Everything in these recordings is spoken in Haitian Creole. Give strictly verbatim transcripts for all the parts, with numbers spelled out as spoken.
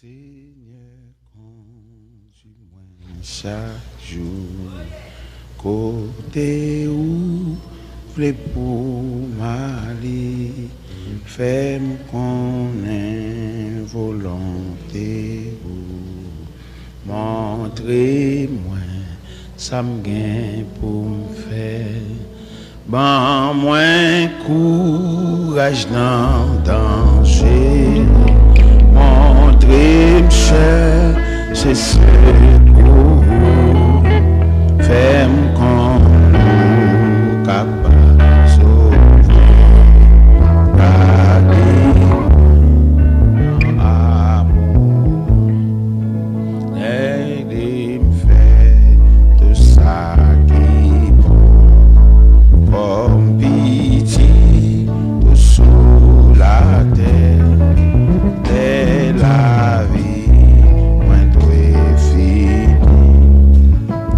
Senyè, kondi mwen chak jou kote ou vle pou m ale. Fè m konnen volonte ou. Montre mwen sa m gen pou m fè. Ban mwen kouraj nan danje. Montre m chèche sekou. Fè m konnen ou kapab sove. Gade mwen nan amou. Ede m fè tout sa ki bon. Kòm pitit ou sou latè. Lè lavi mwen dwe fini.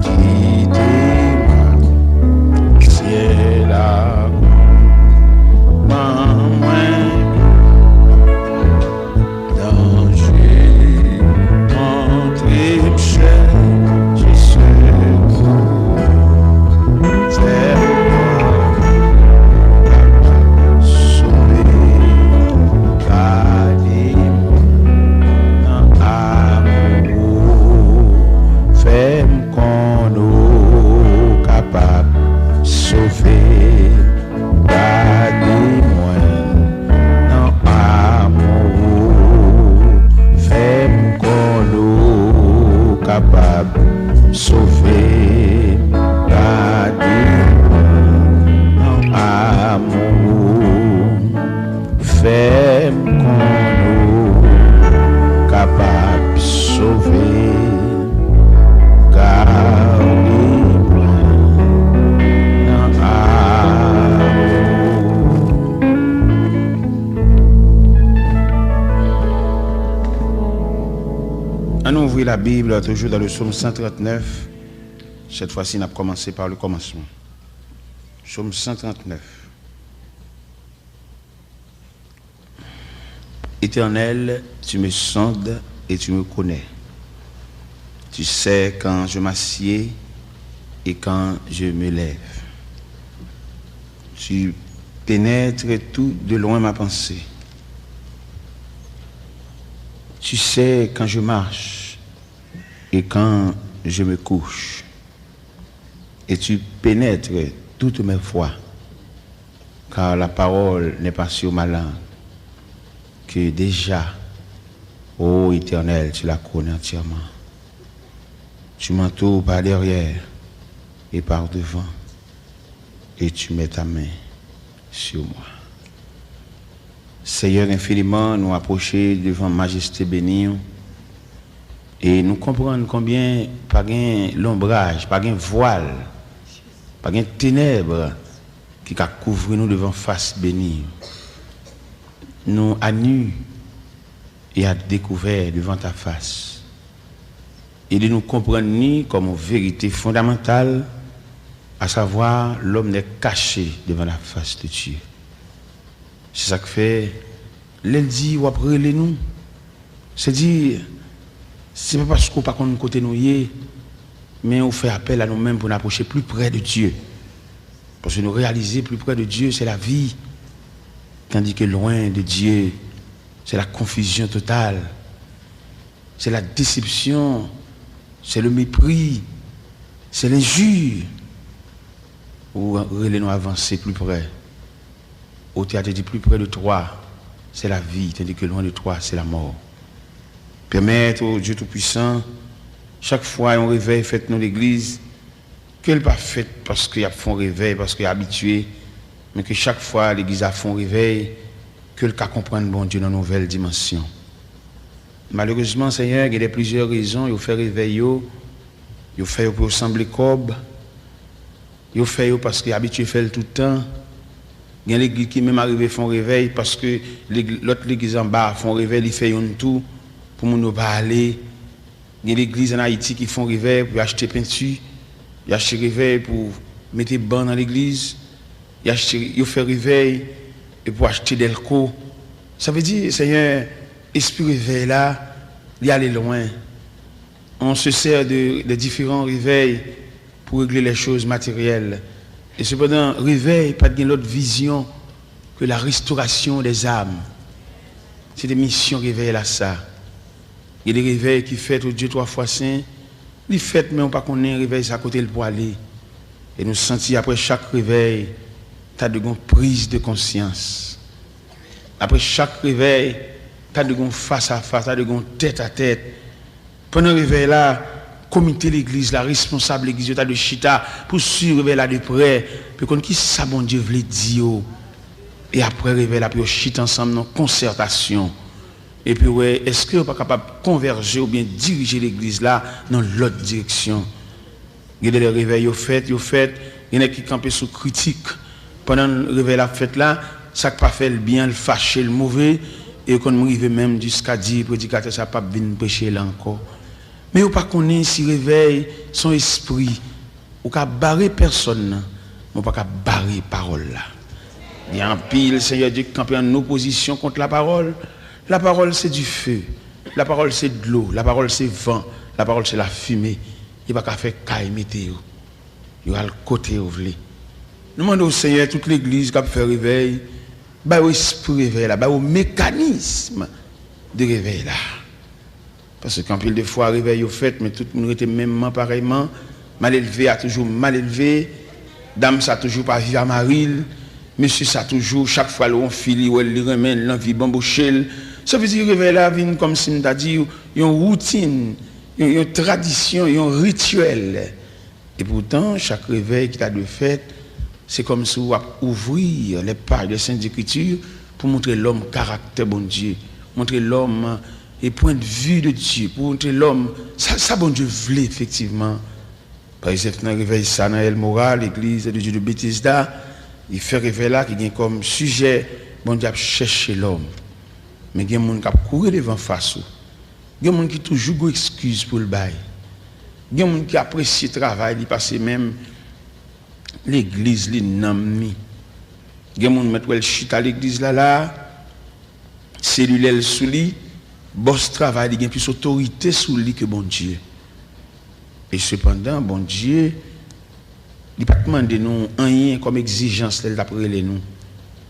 Kite m al syèl ak ou. Ban mwen danje, montre m chèche sekou. Fè m konnen ou kapab sove. Gade mwen nan amou ou. Fè m konnen ou kapab sove. Gade mwen nan amou ou. Fè m konnen ou kapab sove. Gade mwen nan amou ou. Fè m konnen ou kapab sove. Gade mwen nan amou. Ann ouvri Labib, toujours dans le psaume cent trente-neuf. Cette fois-ci, n ap kòmanse par le commencement. Psaume cent trente-neuf. Éternel, tu me sondes et tu me connais. Tu sais quand je m'assieds et quand je me lève. Tu pénètres tout de loin ma pensée. Tu sais quand je marche et quand je me couche. Et tu pénètres toutes mes voies, car la parole n'est pas sur ma langue, que déjà, ô Éternel, tu la connais entièrement. Tu m'entoures par derrière et par devant, et tu mets ta main sur moi. Seyè, enfiniman, nou apwoche devan majeste beni w, e nou konprann konbyen pa gen lonbraj, pa gen vwal, pa gen tenèb ki ka kouvri nou devan fas beni w. Nou à nu et à découvert devant ta face. Ede nou konprann li kòm yon verite fondamantal, à savoir l'homme n'est caché devant la face de Dieu. Se sa k fè, lè l di w ap rele nou, se di, se pa paske w pa konn kote nou ye, men ou fè apèl a nou menm pou n apwoche pli prè de Dye. Paske nou reyalize pli prè de Dye, se lavi, tandis que loin de Dieu, c'est la confusion totale. C'est la déception, c'est le mépris, c'est l'injure. Ou rele nou avanse pli prè. Otè a te di, plus près de toi, c'est la vie, tandis que loin de toi, c'est la mort. Pèmèt, o Dye Toupwisan, chak fwa yon revèy fèt nan legliz, ke l pa fèt paske y ap fè yon revèy, paske y abitye, men ke chak fwa legliz la fè yon revèy, ke l ka konprann Bondye nan nouvèl dimansyon. Malerezman, Senyè, gen de plizyè rezon yo fè revèy yo, yo fè yo pou yo sanble kòb, yo fè yo paske y abitye fè l tout tan. Gen legliz ki menm arive fè yon revèy paske lèg-, lòt legliz anba a fè yon revèy, li fè youn tou pou moun yo pa ale. Gen legliz ann Ayiti ki fè yon revèy pou y achte penti, y achte revèy pou mete ban nan legliz, y achte, yo fè revèy e pou achte dèlko. Sa vle di, Senyè, espri revèy la, Li ale lwen. On se sè de, de diferan revèy pou regle lè choz materyèl. E sepandan, revèy pa t gen lòt vizyon ke la restorasyon dè zam. Se te misyon revèy la sa. Gen de revèy ki fèt o Dye twa fwa sen, li fèt, men ou pa konnen revèy sa kote l pwale. E nou santi apre chak revèy, ta dwe gon priz de konsyans. Apre chak revèy, ta dwe gon fas a fas, ta dwe gon tèt a tèt. Pandan revèy la, komite legliz la, responsab legliz yo ta dwe chita pou swiv revèy la de prè, pou yo konn kisa Bondye vle di yo. E apre revèy la, pou yo chita ansanm nan konsètasyon. Epi wè, èske yo pa kapab konvèje oubyen dirije legliz la nan lòt direksyon. Gen de lè revèy yo fèt, yo fèt, gen nèg ki kanpe sou kritik. Pandan revèy la ap fèt la, sa k pa fè l byen, l fache, l move, e yo konn rive menm jiska di predikatè sa p ap vin preche la ankò. Men yo pa konnen si revèy se yon espri. Ou ka bare pèsòn nan, men ou pa ka bare pawòl la. Gen anpil Senyè Dye ki kanpe an opozisyon kont lapawòl. Lapawòl se dife, lapawòl se dlo, lapawòl se van, lapawòl se lafimen. Yo pa ka fè kay mete yo. Yo al kote yo vle. Nou mande w, Senyè, tout legliz k ap fè revèy, ba yo espri revèy la, ba yo mekanism de revèy la. Paske anpil de fwa, revèy yo fèt, men tout moun rete menmman, parèyman. Malelve a toujou malelve. Dam sa toujou pa viv a mari l. Mesye sa toujou, chak fwa l wè yon fi, li wè l, li renmen l, l anvi banboche l. Sa vle di revèy la vin kòmsi m ta di yon woutin, yon, yon tradisyon, yon rityèl. Epoutan, chak revèy ki ta dwe fèt, se kòmsi w ap ouvri les pages des Saintes Écritures pou montre lòm karaktè Bondye, montre lòm e pwennvi de Dye, pou montre lòm sa, sa Bondye vle efektivman. Pa egzanp, nan revèy sa nan El Mora, legliz de Dye de Betesda, li fè revèy la ki gen kòm sijè Bondye ap chèche lòm. Men gen moun k ap kouri devan fas ou. Gen moun ki toujou gon eskiz pou l bay. Gen moun ki apresye travay li pase menm legliz li, nanm li. Gen moun mèt wè l chita legliz la la, selilè l sou li, bòs travay li gen plis otorite sou li ke Bondye. E sepandan, Bondye, li pa t mande nou anyen kòm egzijans lè l t ap rele nou.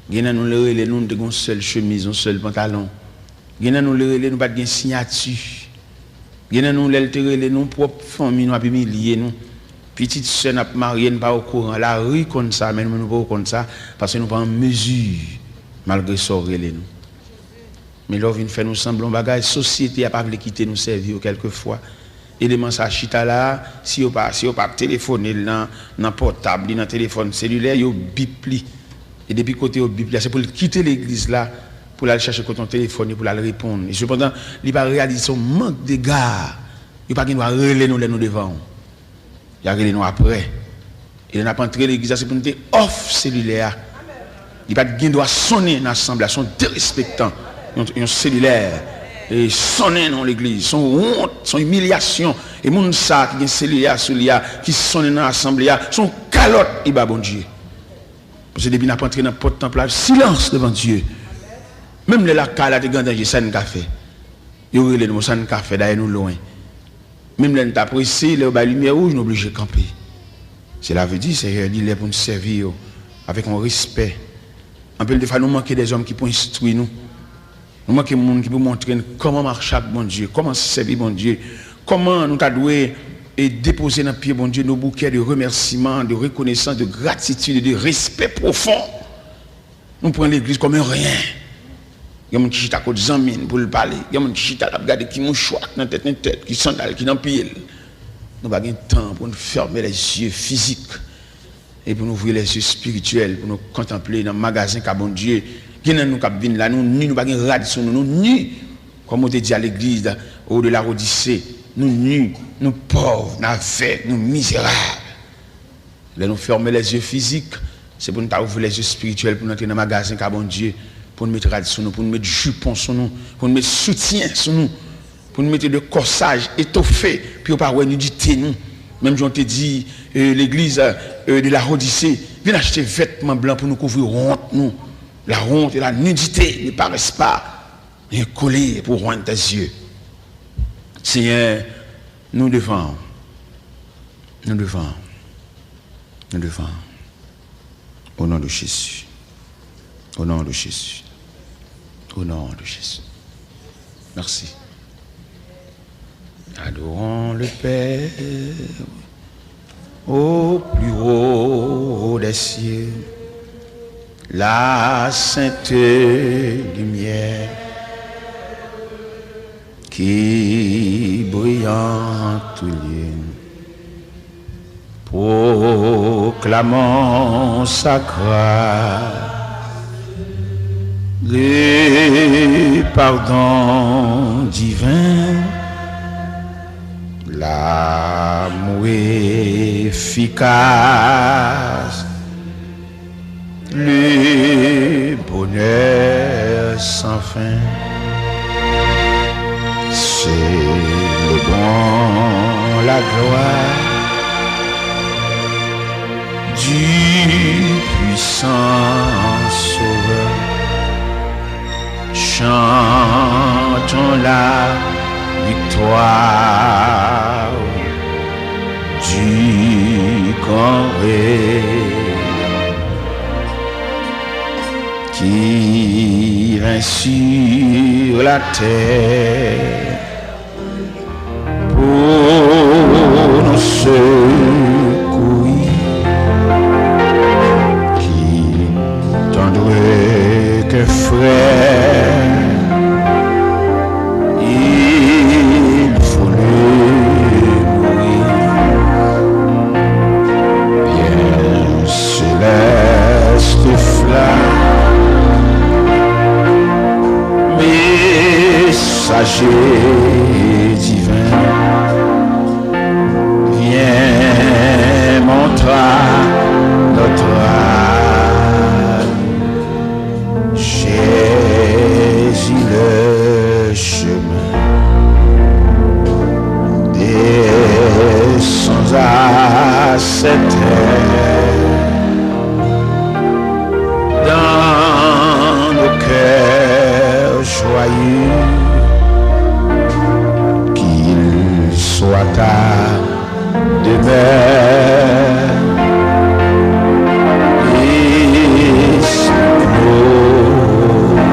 Gen nan nou, lè l rele nou, nou te gen yon sèl chemiz, yon sèl pantalon. Gen nan nou, lè l rele nou, pa t gen siyati. Gen nan nou, lè l te rele nou, pwòp fanmi nou ap imilye nou. Pitit sè n ap marye, n pa okouran. Lari konn sa, men nou, nou poko konn sa, paske nou pa an mezi, malgre sa w rele nou. Men lè w vin fè nou sanble yon bagay, sosyete a pa vle kite nou sèvi yo kèlkefwa. Eleman sa chita la, si yo pa, si yo pa telefone l nan, nan pòtab li, nan telefòn selilè, yo bip li. E depi kote yo bip li a, se pou l kite legliz la, pou l al chache kote yon telefòn, pou l al reponn. E sepandan, li pa reyalize se yon mank dega. Yo pa gen dwa rele nou lè nou devan w. Y a rele nou apre. E lè n ap antre legliz la, se pou n te off selilè a. Li pa t gen dwa sonnen nan asanble a, se yon derespektan. Yon, yon selilè e sonnen nan yon legliz, se yon wont, se yon imilyasyon. E moun sa a ki gen selilè a sou li a, ki sonnen nan asanble a, se yon kalòt li ba Bondye. Paske depi n ap antre nan pòt tanp la, silans devan Dye. Menm lè lakay la te gen danje, sa n ka fè? Yo rele nou, sa n ka fè, dayè nou lwen. Menm lè n ta prese, lè yo bay limyè wouj, nou oblije kanpe. Sela vle di, Senyè, li lè pou n sèvi yo avèk yon respè. Anpil de fwa, nou manke dèzòm ki pou enstwi nou. Nou manke moun ki pou montre n kòman mache ak Bondye, kòman sèvi Bondye, kòman nou ta dwe e depoze nan pye Bondye nos bouquets de remerciements, de reconnaissance, de gratitude, de respect profond. Nou pran legliz kòm yon ryen. Gen moun ki chita kot zanmi n pou l pale. Gen moun ki chita l ap gade ki mouchwa k nan tèt entèl, ki sandal ki nan pye l. Nou pa gen tan pou n fèmen lèzye fizik e pou n ouvri lèzye espirityèl, pou nou kontanple nan magazen ka Bondye. Gen nan nou k ap vin la, nou ni, nou pa gen rad sou nou, nou ni. Kòm ou te di a legliz, o de Laodise, nou ni, nou pòv, nou avèg, nou mizerab. Lè nou fèmen lèzye fizik, se pou n ta ouvri lèzye espirityèl pou n antre nan magazen ka Bondye, pou n met rad sou nou, pou n met jipon sou nou, pou n met soutyen sou nou, pou n mete de kòsaj etofe, pou yo pa wè nidite nou. Menm jan w te di, e, legliz, e, de Laodise, vin achte vètman blan pou nou kouvri wont nou. La honte et la nudité ne paraissent pas, rien coller pour oindre tes yeux. Senyè, nou devan w. Nou devan w. Nou devan w. Au nom de Jésus. Au nom de Jésus. Au nom de Jésus. Merci. Adorons le Père au plus haut des cieux, la sainte lumière qui brille en tout lieu. Proclamons sa grâce, le pardon divin, l'amour efficace, le bonheur sans fin. C'est le bon, la gloire du puissant Sauveur. Chantons la victoire du grand rêve qui vint sur la terre pour nous secourir. Qui tendrait qu'un frère il voulait mourir. Bien céleste flamme, messager divin, viens montrer notre âme. Jésus, le chemin, descends à cette terre, dans nos cœurs joyeux, qu'il soit ta demeure et sa gloire.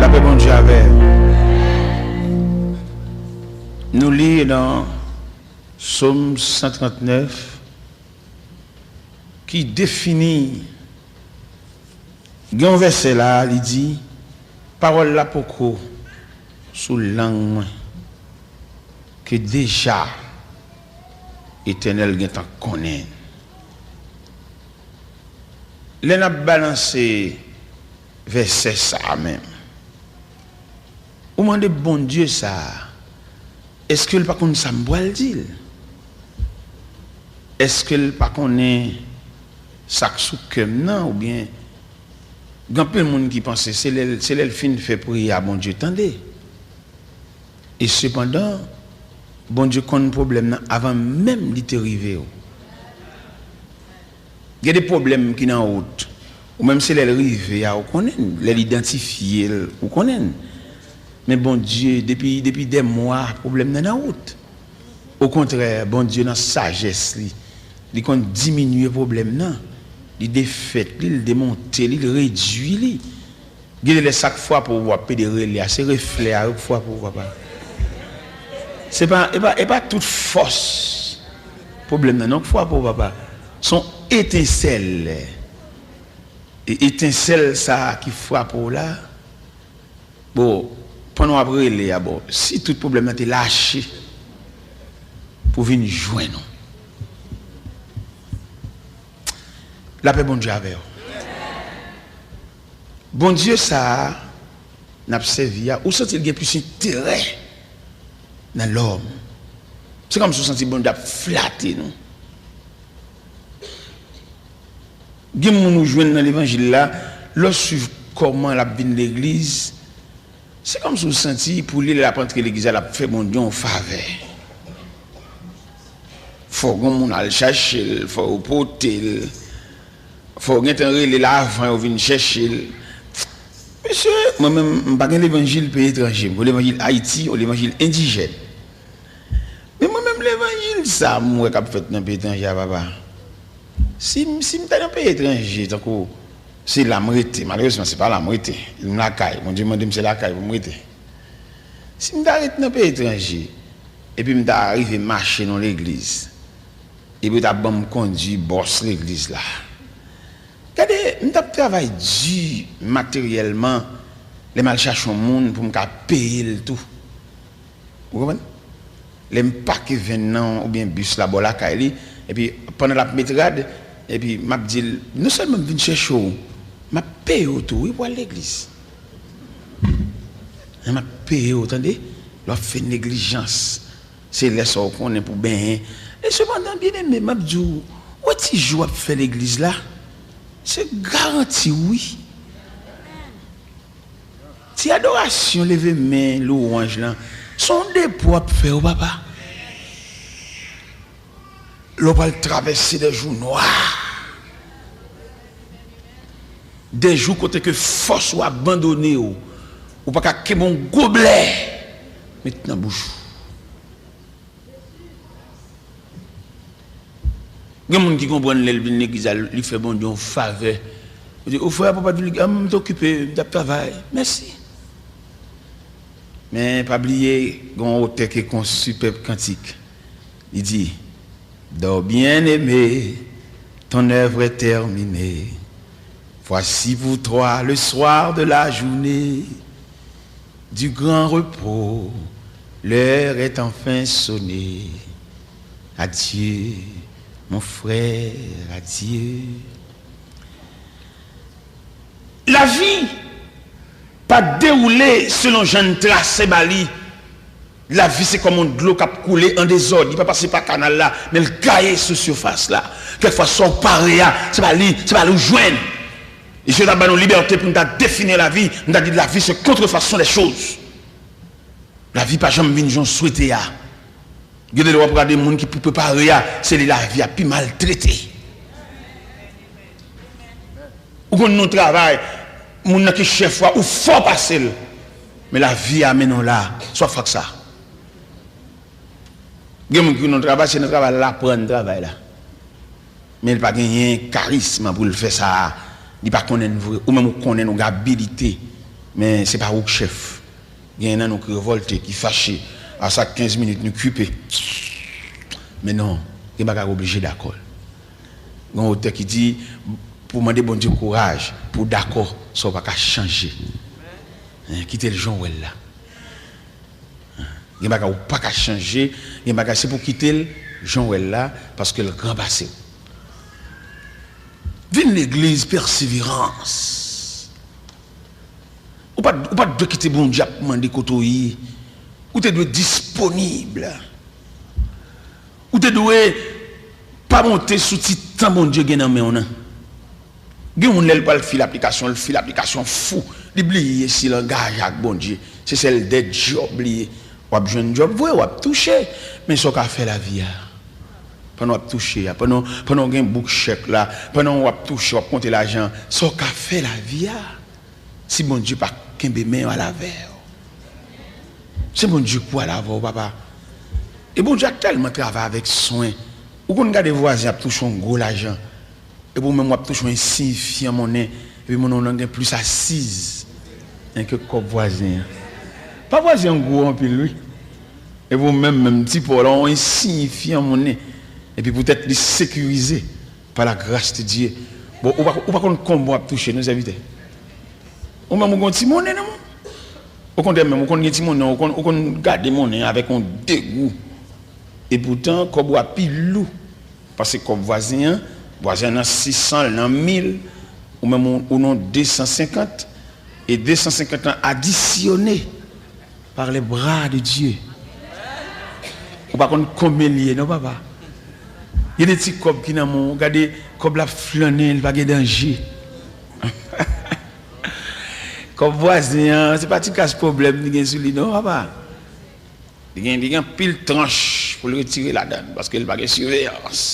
Lapè Bondye avè w. Nou li nan Sòm san trannèf ki defini, gen yon vèsè la, li di, pawòl la poko sou lang mwen, ke deja Etènèl gentan konnen. Lè n ap balanse vèsè sa a menm, ou mande Bondye sa a, èske l pa konn sa m pral di l? Èske l pa konnen sa k sou kè m nan? Oubyen, gen anpil moun ki panse se lè l, se lè l fin fè priyè a Bondye tande. E sepandan, Bondye konn pwoblèm nan avan menm li te rive w. Gen de pwoblèm ki nan wout. Ou menm se lè l rive a ou konnen l, lè l idantifye l ou konnen l. Men Bondye, depi, depi dè mwa, pwoblèm nan nan wout. Okontrè, Bondye nan sajès li, li konn diminye pwoblèm nan. Li defèt li, li demonte li, li redui li. Gen de lè sa k frape w, w ap pede rele a, se reflè a yo k frape w, papa. Se pa, e pa, e pa tout fòs pwoblèm nan non k frape w, papa. Se yon etensèl. E etensèl sa a ki frape w la, bon, pandan w ap rele a, bon, si tout pwoblèm nan te lache pou vin jwenn ou. Lapè Bondye avè w. Bondye sa a n ap sèvi a, ou santi l gen plis enterè nan lòm. Se kòmsi ou santi Bondye ap flate nou. Gen moun ou jwenn nan levanjil la, lè w swiv kòman l ap vin legliz, se kòmsi ou santi pou li lè l ap antre legliz la, l ap fè Bondye yon favè. Fò gen moun al chache l, fò yo pote l, fò yo gentan rele l avan yo vin chèche l. Mesye, mwen menm, m pa gen levanjil peyi etranje, m gen levanjil Ayiti, yon levanjil endijèn. Men mwen menm, levanjil sa m wè k ap fèt nan peyi etranje a, papa. Si m, si m te nan peyi etranje, tankou se la m rete, malerezman, se pa la m rete. M lakay, Bondye mande m se lakay pou m rete. Si m ta ret nan peyi etranje, epi m ta rive mache nan legliz, epi yo ta ban m kondui bòs legliz la. Gade, m t ap travay di materyèlman, lè m al chache yon moun pou m ka peye l tou. Ou konprann? Lè m pake venn nan oubyen bis la bò lakay li, epi pandan l ap met rad, epi m ap di l, "Non sèlman m vin chèche w, m ap peye w tou, wi, pou w al legliz." Men m ap peye w, tande? Lè w ap fè neglijans, se lè sa w konnen pou benyen. E sepandan, byeneme, m ap di w, wè ti jou w ap fè legliz la, se garanti w, wi. Ti adorasyon, leve men, lwanj lan, se yon depo w ap fè, wi, papa. Lè w pral travèse de jou nwa, de jou kote ke fòs ou abandone w, ou pa ka kenbe yon goblè met nan bouch ou. Gen moun ki konprann lè l vin legliz la, li fè Bondye yon favè. Ou di, "O frè, papa, vin legliz, a, m t okipe, m t ap travay. Mèsi." Men pa bliye, gen yon otè ki ekri yon sipèb kantik. Li di, Dors bien, aimé, ton œuvre est terminée. Voici pour toi le soir de la journée du grand repos. L'heure est enfin sonnée. Adieu, mon frère, adieu. Lavi pa dewoule selon jan n trase ba li. Lavi se kòm yon dlo k ap koule an dezòd. Li pa pase pa kanal la, men l gaye sou sifas la. Kèlkefwa sa w pare a, se pa li, se pa li w jwenn. E si yo ta ban nou libète pou n ta defini lavi, n ta di lavi se contrefaçon des choses. Lavi pa janm vin jan w swete a. Gen de lè w ap gade moun ki pi prepare a, se li lavi a pi maltrete. Ou konn nan travay, moun nan ki chèf ou a, ou fò pase l. Men lavi a mennen w la, sa w ap fè ak sa? Gen moun ki nan travay, se nan travay la l aprann travay la. Men li pa genyen karism pou l fè sa. Li pa konnen l vre. Ou menm ou konnen l, ou gen abilite. Men se pa ou k chèf. Gen nan nou ki revòlte, ki fache. A sa kenz minit nou kipe. Men non, gen bagay ou oblije dakò. Gen yon otè ki di, pou mande Bondye kouraj, pou w dakò, sa w pa ka chanje. Hein, kite l jan w wè l la. Gen bagay ou pa ka chanje, gen bagay se pou kite l jan w wè l la, paske l ranpase w. Vin legliz, pèseverans. Ou pa, ou pa t dwe kite Bondye ap mande kote w ye. Ou te dwe disponib. Ou te dwe pa monte sou ti tan Bondye gen nan men w nan. Gen moun lè l pral fil aplikasyon, l fil aplikasyon fou. Li bliye si l angaje ak Bondye. Se sèl de djòb li ye. W ap jwenn djòb vre, w ap touche. Men sa w ka fè lavi a? Pandan w ap touche a, pandan, pandan w gen bouk chèk la, pandan w ap touche, w ap konte lajan, sa w ka fè lavi a? Si Bondye pa kenbe men al avè w. Se Bondye k pral avè w, papa. E Bondye a tèlman travay avèk swen. Ou konn gade vwazen ap touche yon gwo lajan. Epi ou menm w ap touche yon ensiyifyan monnen. Epi monnen w nan gen plis asiz enke kòb vwazen an. Pa vwazen an gwo anpil, wi. Epi ou menm, menm ti pa w la, yon ensiyifyan monnen. Epi poutèt li sekirize par la grâce de Dieu. Bon, ou pa, ou pa konn konbyen w ap touche, non, sèvitè. Ou menm ou gon ti monnen nan men w. Okontrè menm, ou konn gen ti monnen, ou konn, ou konn gade monnen avèk yon degou. Epoutan, kòb ou a pi lou pase kòb vwazen an. Vwazen an nan sis san, l nan mil, ou menm ou, ou nan de san senkant. E de san senkant lan adisyone par les bras de Dieu. Ou pa konn konbyen li ye, non, papa. Gen de ti kòb ki nan men w, gade kòb la ap flannen, li pa gen danje. Kòb vwazen an, se pa ti kras pwoblèm li gen sou li, non, papa. Li gen, li gen anpil tranch pou l retire ladan l, paske li pa gen siveyans.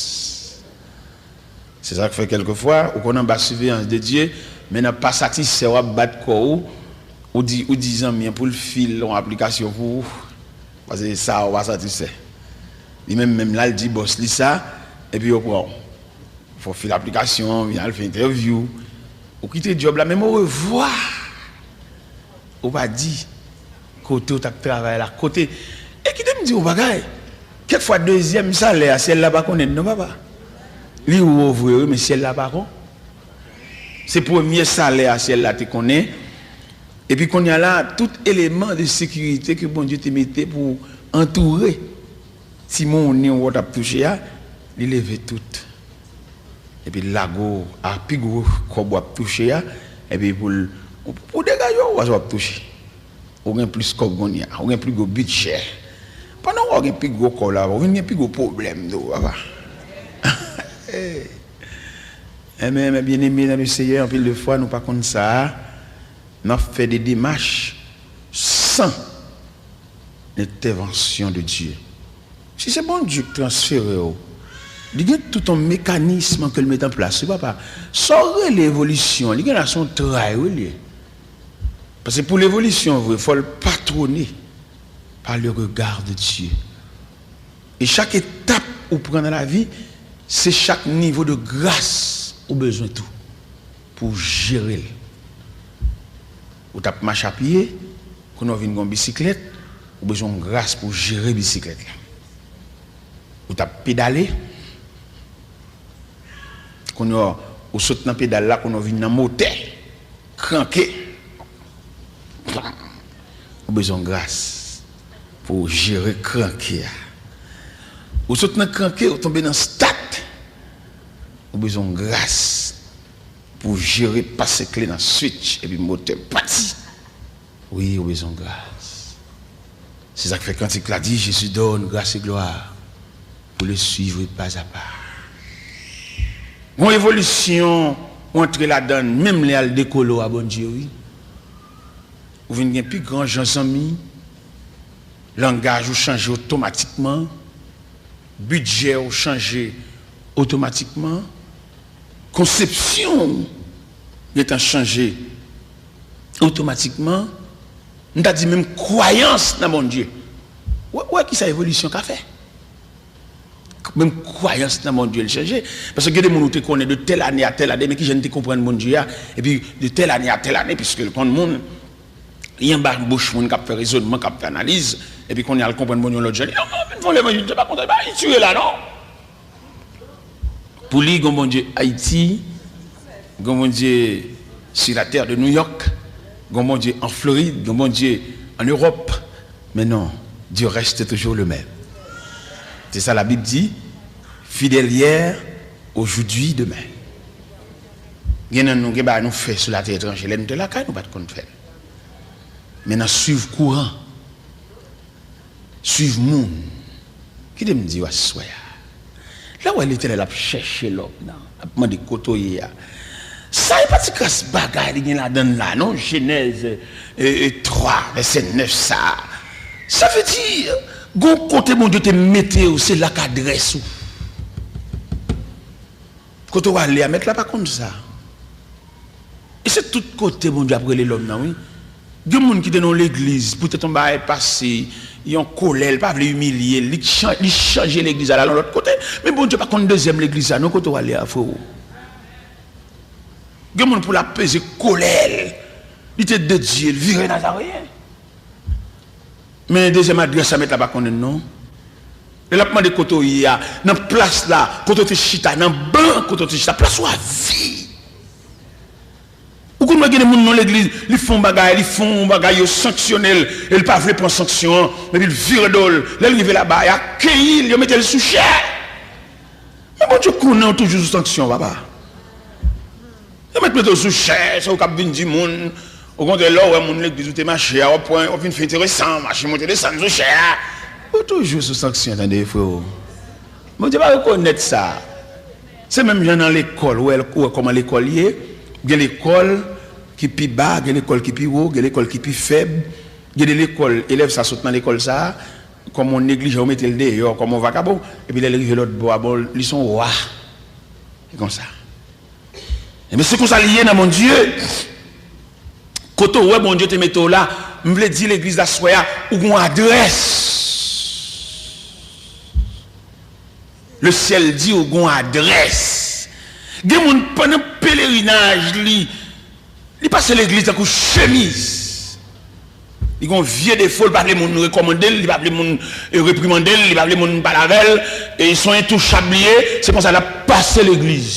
Se sa k fè kèlkefwa, ou konn anba siveyans de Dye, men nan pa satisfè w ap bat kò w, Ou di, ou di zanmi an pou l fil yon aplikasyon pou ou, paske sa a ou pa satisfè. Li menm, menm la, l di bòs li sa, epi yo pran w. Fò w fil aplikasyon, vin al fè entèvyou. Ou kite djòb la, menm orevwa ou pa di. Kote w t ap travay la, kote. E kite m di w yon bagay. Kèk fwa, dezyèm salè a, syèl la pa konnen l non, papa. Li wo vre, wi, men syèl la pa kon. Se premye salè a, syèl la te konnen. Epi kounye a la, tout eleman de sekirite ke Bondye te mete pou antoure ti monnen w t ap touche a, li leve tout. Epi l lage w a pi gwo kòb w ap touche a, epi pou l, pou, pou degaje w, w ap touche. Ou gen plis kòb kounye a, ou gen pi gwo bidjè. Pandan w gen pi gwo kòb la, ou vin gen pi gwo pwoblèm tou, papa. Enben, enben, byeneme nan le Seyè, anpil de fwa, nou pa konn sa a. N ap fè de demach san lentèvansyon de Dye. Si se Bondye k transfere w, li gen tout yon mekanism ke l met an plas, wi, papa. Sa w rele evolisyon, li gen la se yon tray, wi, li ye. Paske pou levolisyon vre, fò l patwone pa le regard de Dieu. E chak etap ou pran nan lavi, se chak nivo de gras ou bezwen tou pou w jere l. Ou t ap mache a pye, kounye a w vin gen yon bisiklèt, ou bezwen yon gras pou w jere bisiklèt la. Ou t ap pedale, kounye a, ou sot nan pedal la, kounye a w vin nan motè, kranke. Ou bezwen gras pou w jere kranke a. Ou sot nan kranke, ou tonbe nan stat. Ou bezwen gras pou w jere pase kle nan switch, epi motè pati. Wi, ou bezwen gras. Se sa k fè kantik la di, Jésus donne grâce et gloire pour le suivre pas à pas. Gon evolisyon ou antre ladan l, menm lè al dekole w a Bondye, wi. Ou vin gen pi gran jan zanmi, langaj ou chanje otomatikman, bidjè ou chanje otomatikman, konsepsyon ou gentan chanje otomatikman, m ta di menm kwayans nan Bondye. Ou wè, ou wè kisa evolisyon ka fè? Menm kwayans nan Bondye l chanje. Paske gen de moun ou te konnen de tèl ane a tèl ane, men kijan l te konprann Bondye a, epi de tèl ane a tèl ane, piske l konn moun, li anba bouch moun k ap fè rezònman, k ap fè analiz, epi kounye a l konprann Bondye yon lòt jan. Li di, "Non, non, vin fè yon levanjil, se pa konsa, li pa itire la, non." Pou li, gon Bondye Ayiti, gon Bondye sur la terre de New York, gon Bondye an Florid, gon Bondye an Ewòp. Men non, Dieu reste toujours le même. Se sa Labib di, fidèle hier, aujourd'hui, demain. Gen nan nou, gen bagay nou fè sou latè etranje, lè nou te lakay, nou pa t konn fè l. Men nan swiv kouran, swiv moun. Kite m di w aswè a. Lè w wè Letènèl ap chèche lòm nan, ap mande kote w ye a. Sa e pa ti kras bagay li gen ladan l la, non? Jenèz, e, e, twa, vèsè nèf sa a. Sa vle di, gon kote Bondye te mete w, se la k adrès ou. Kote w ale a, mèt la pa konn sa. E se tout kote Bondye ap rele lòm nan, wi. Gen moun ki te nan yon legliz, poutèt yon bagay pase, yon kolè, l pa vle imilye l, li chan-, li chanje legliz la, l al yon lòt kote. Men Bondye pa konn dezyèm legliz la, non, kote w ale a, frero. Gen moun pou l ap peze kolè l, li te dedye l, vire Nazareyen. Men dezyèm adrès la, mèt la pa konnen l non. Lè l ap mande kote w ye a, nan plas la, kote w te chita, nan ban kote w te chita, plas ou a vi. Ou konn wè gen de moun nan legliz, li fè yon bagay, li fè yon bagay, yo sanksyone l, e l pa vle pran sanksyon an, epi l vire do l. Lè l rive laba, y akeyi l, yo mete l sou chè. Men Bondye konnen w toujou sou sanksyon, papa. Yo mèt mete w sou chè, se ou k ap vin di moun. Okontrè, lè w wè moun legliz ou te mache a, w ap pran, w ap vin fè enteresan, mache monte desann sou chè a. Ou toujou sou sanksyon, tande, frero. Bondye pa rekonèt sa. Se menm jan nan lekòl, ou wè, ou wè kòman lekòl ye. Gen lekòl ki pi ba, gen lekòl ki pi wo, gen lekòl ki pi fèb. Gen de lekòl, elèv sa sot nan lekòl sa, kòm yon neglijan, yo mete l deyò, kòm yon vakabon. Epi lè l rive lòt bò a, bon, li se yon wa. Se konsa. Ebyen, se konsa li ye nan Bondye. Kote w wè Bondye te mete w la, m vle di legliz la aswè a, ou gon adrès. Le syèl di ou gon adrès. Gen moun pandan pelerinaj li, li pase legliz tankou chemiz. Li gon vye defo, li pa vle moun rekòmande l, li pa vle moun, eh, reprimande l, li pa vle moun pale avè l, e se yon entouchab li ye, se konsa l ap pase legliz.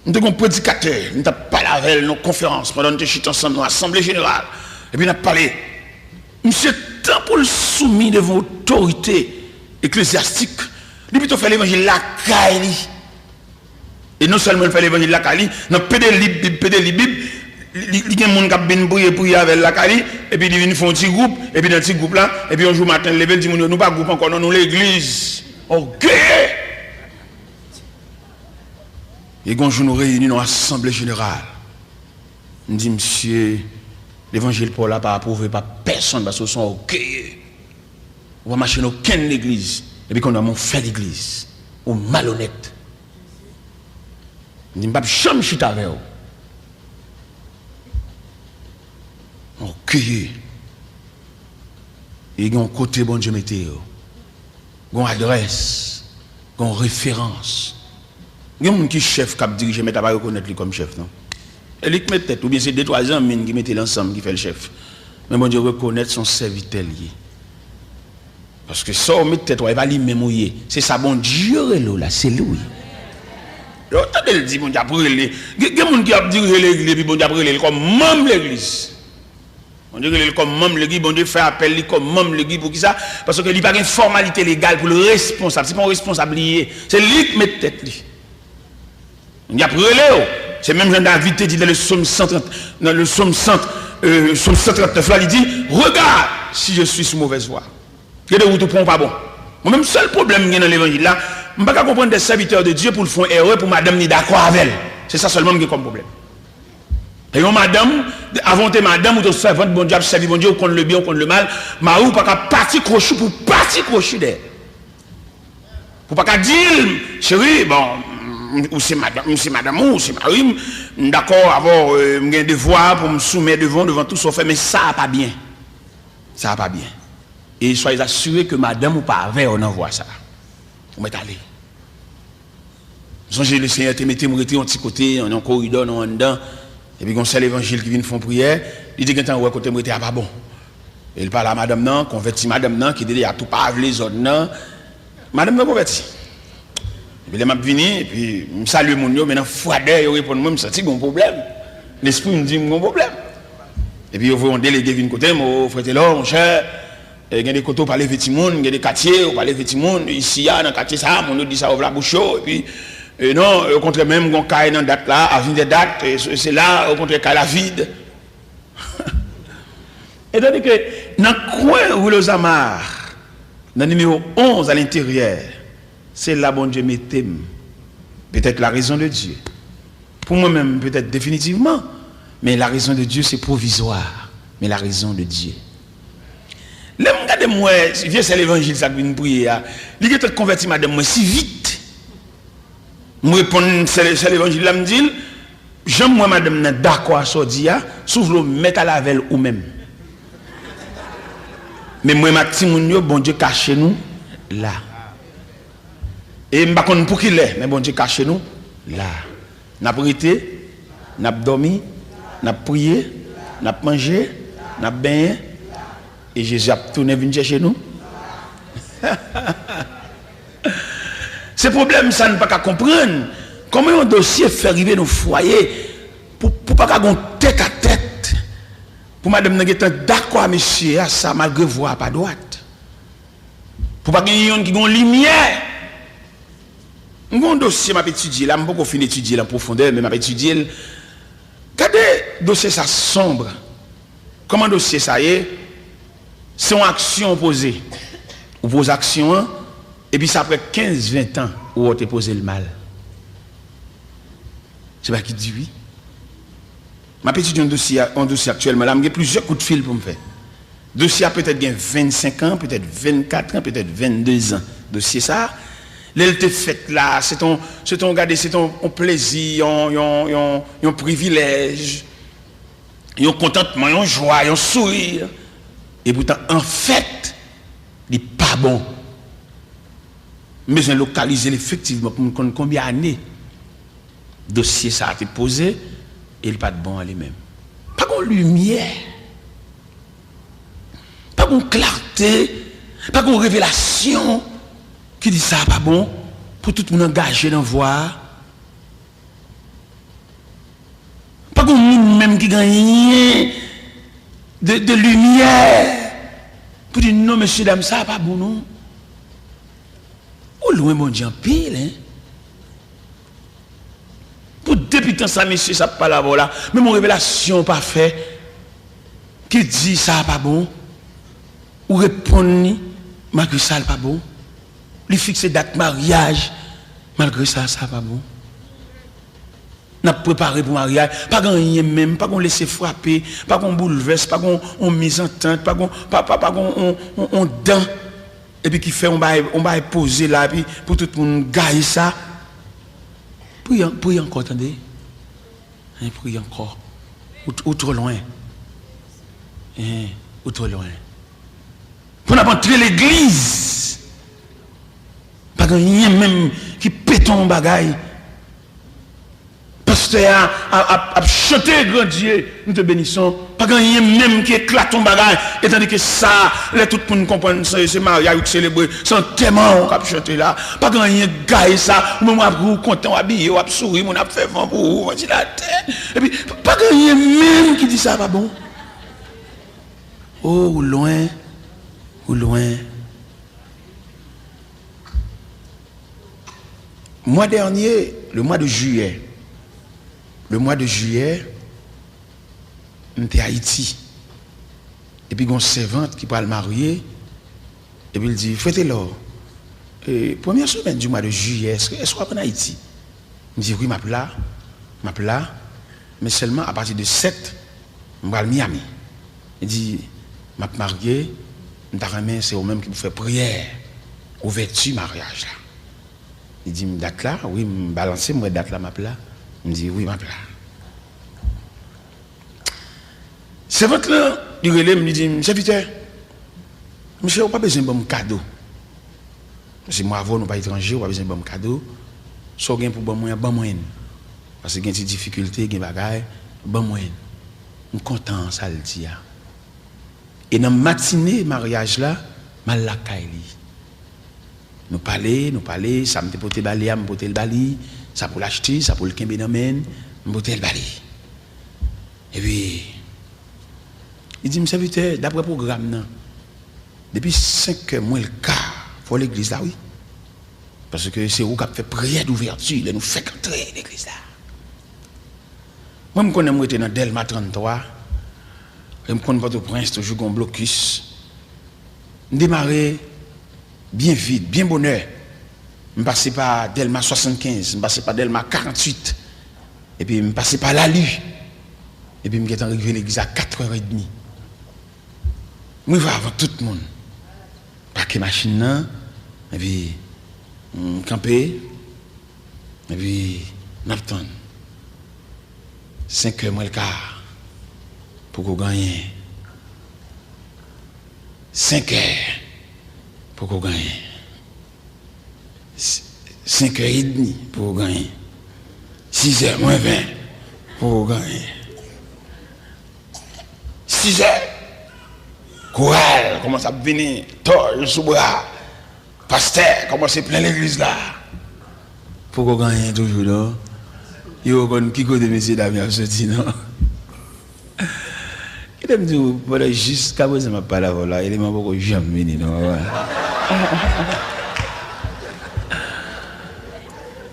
M te gen yon predikatè, m t ap pale avè l nan yon konferans, pandan n te chita ansanm nan asanble jeneral, epi n ap pale. Misye, tan pou l soumi devan otorite eklezyastik, li pito fè levanjil lakay li. E non sèlman l fè levanjil lakay li, nan pede li Bib, pede li Bib, li, li gen moun k ap vin priye, priye avè l lakay li, epi li vin fè yon ti gwoup, epi nan ti gwoup la, epi yon jou maten l leve, l di moun yo, "Nou pa gwoup ankò non, nou legliz." Ògeye! E gon jou nou reyini nan asanble jeneral. M di, "Misye, levanjil pa w la pa apwouve pa pèsonn, paske w se yon ògeye. Ou pa mache nan okenn legliz, epi kounye a ou fè legliz. Ou malonèt." M di, "M p ap janm chita avè w." Ògeye. E gen yon kote Bondye mete yo. Gon adrès, gon referans. Gen moun ki chèf k ap dirije, mèt la pa rekonèt li kòm chèf, non. E li k met tèt, oubyen se de twa zanmi n ki mete l ansanm ki fè l chèf. Men Bondye rekonèt se yon sèvitè l ye. Paske sa w met tèt ou a, e pa li menm ou ye. Se sa Bondye rele w la, se li w ye. Lè w tande l di Bondye ap rele, gen, gen moun ki ap dirije legliz, epi Bondye ap rele l kòm manm legliz. Bondye rele l kòm manm legliz, Bondye fè apèl li kòm manm legliz. Poukisa? Paske li pa gen fòmalite legal pou l responsab. Se pa yon responsab li ye. Se li k met tèt li. Y ap rele w. Se menm jan David te di nan le psaume cent trente, nan le psaume cent, euh, psaume cent trente-neuf la, li di, "Regarde si je suis sur mauvaise voie." Gade wout ou pran w pa bon. Mwen menm, sèl pwoblèm m gen nan levanjil la, m pa ka konprann des serviteurs de Dieu pou l fè yon erè pou madanm ni dakò avè l. Se sa sèlman m gen kòm pwoblèm. E yon madanm, avan w te madanm, ou te sèvant Bondye, ap sèvi Bondye, ou konn le byen, ou konn le mal, mari w pa ka pati kwochi pou pati kwochi dèyè. Pou pa ka di l, "Cheri, bon, m, ou se madanm, m se madanm ou, ou se mari m, m dakò avè w, euh, m gen devwa pou m soumè devan w, devan tout sa w fè, men sa a pa byen. Sa a pa byen." E soyez assurés ke madanm ou pa avè w nan vwa sa a. Ou mèt ale. M sonje Lesenyè te mete m rete yon ti kote, nan yon koridò, nan anndan. Epi gon sè levanjil ki vin fè yon priyè. Li te gentan wè kote m rete a pa bon. E l pale a madanm nan, konvèti madanm nan, ki te deja tou pa vle zòn nan. Madanm nan konvèti. Epi lè m ap vini, epi m salye moun yo, men nan fwadè yo reponn mwen, m santi gon pwoblèm. Lespri m di m gon pwoblèm. Epi yo voye yon delege vin kote m, "O, frè Telor, monchè, e, gen de kote ou pa leve timoun, gen de katye ou pa leve timoun, isi a, nan katye sa a, moun yo di sa yo vle a bouch yo, epi, e, non, okontrè, menm gon kay nan dat la, avenue des Dattes, e, se, se la, okontrè, kay la vid." Etandike nan kwen Rue Lozama, nan nimewo onz a lenteryè, se la Bondye mete m. Petèt la raison de Dieu. Pou mwen menm, petèt definitivman, men la raison de Dieu se pwovizwa. Men la raison de Dieu. Lè m gade m wè vye sè levanjil sa k vin priye a, li gentan konvèti madanm mwen si vit. M reponn sè, sè levanjil la, m di l, "Jan m wè madanm nan dakò a sa w di a, si w vle w mèt al avè l ou menm. Men mwen menm ak timoun yo, Bondye kache nou la." E m pa konn pou ki lè, men Bondye kache nou la. N ap rete, n ap dòmi, n ap priye, n ap manje, n ap benyen, e Jezi ap tounen vin chèche nou. Se pwoblèm sa n pa ka konprann. Kòman yon dosye fè rive nan fwaye pou, pou pa ka gon tèt a tèt? Pou madanm nan gentan dakò a mesye a sa, malgre vwa a pa dwat. Pou pa gen youn ki gen yon limyè. M gen yon dosye m ap etidye la, m poko fin etidye l an pwofondè, men m ap etidye l. Gade dosye sa sonb. Kòman dosye sa ye? Se yon aksyon ou poze. Ou poze aksyon an, epi se apre kenz, ven tan ou wè ou te poze l mal. Se bagay ki di wi. M ap etidye yon dosye, yon dosye aktyèlman la, m gen plizyè kout fil pou m fè. Dosye a petèt gen vennsenk an, petèt vennkat an, petèt venndezan. Dosye sa a, lè l te fèt la, se t on, se t on, gade, se t on, on plezi, yon, yon, yon, yon privilèj. yon kontantman, yon jwa, yon souri. Epoutan, anfèt, li pa bon. M bezwen lokalize l efektivman pou m konn konbyen ane dosye sa a te poze e li pa t bon an li menm. Pa gen limyè, pa gen klate, pa gen revelasyon ki di sa a pa bon pou tout moun angaje nan vwa a. Pa gen moun menm ki genyen de, de limyè pou di non, mesye dam, sa a pa bon non. Ou lwen Bondye anpil, en. Pou depi tan sa mesye sa ap pale avè w la, menm yon revelasyon w pa fè ki di sa a pa bon, ou reponn li malgre sa l pa bon. Li fikse dat maryaj malgre sa, sa pa bon. N ap prepare pou maryaj, pa gen anyen menm, pa gen lese frape, pa gen boulvès, pa gen yon mizantant, pa gen, pa, pa, pa gen yon, yon, yon dan. Epi ki fè yon bagay, yon bagay poze la, epi pou tout moun gaye sa. Priye, priye ankò, tande. Hein, priye ankò. Ou, ou twò lwen. Hein, ou twò lwen. Pou n ap antre legliz, pa gen anyen menm ki pete yon bagay. Pastè a ap, ap, ap chante, Grand Dieu, nous te bénissons. Pa gen anyen menm ki eklate yon bagay. Etandike sa, lè tout moun konprann se, se maryaj ou k selebre, se antèman w k ap chante la. Pa gen anyen k gaye sa. Ou menm w ap ri, w kontan, w abiye, w ap souri, moun ap fè van pou ou, vantilatè. Epi, pa gen anyen menm ki di sa pa bon. Oh, ou lwen, ou lwen. Mwa dènye, le mwa de jiyè, le mwa de jiyè, m te Ayiti. Epi gen yon sèvant ki pral marye, epi l di, Frè Telò, e, premyè semèn di mwa de jiyè, èske, èske w ap ann Ayiti? M di, Wi, m ap la, m ap la, men sèlman apati de sèt, m pral Miami. Li di, M ap marye, m ta renmen se ou menm ki pou fè priyè ouvèti maryaj la. Li di m, Dat la? Wi, m balanse, m wè dat la, m ap la. M di, Wi, m ap la. Sèvant lan, li rele m, li di m, Sèvitè, mesye, ou pa bezwen ban m kado. Paske mwen avè w, nou pa etranje, ou pa bezwen ban m kado. Sa w gen pou ban mwen an, ban mwen l. Paske gen ti difikilte, gen bagay, ban mwen l. M kontan sa l di a. E nan matine maryaj la, m al lakay li. Nou pale, nou pale, sa m te pote ba li a, m pote l ba li, sa pou l achte, sa pou l kenbe nan men l, m pote l ba li. Epi, li di m, Sèvitè, daprè pwogram nan, depi senk è mwen l ka, fò w legliz la, wi. Paske se ou k ap fè priyè douvèti lè nou fèk antre legliz la. Mwen, m konnen m rete nan Dèlma tranntwa, e m konn Pòtoprens toujou gen yon blokis. M demare byen vit, byen bonè. M pase pa Dèlma swasannkenz, m pase pa Dèlma karanntuit, epi m pase pa Lali, epi m gentan rive legliz a katrè edmi. M rive avan tout moun. Pake machin nan, epi m kanpe, epi n ap tann. Senk è mwen l ka, poko gen anyen. Senk è, poko gen anyen. S-, senk è edmi, poko gen anyen. Sis è mwen ven, poko gen anyen. Sis è, koral kòmanse ap vini, tòl sou bra. Pastè kòmanse plen legliz la. Poko gen anyen toujou, non. Yo konn ki kote mesye dam yo ap soti, non. Kite m di w, pandan jiskaprezan m ap pale avè w la, eleman poko janm vini, non, papa.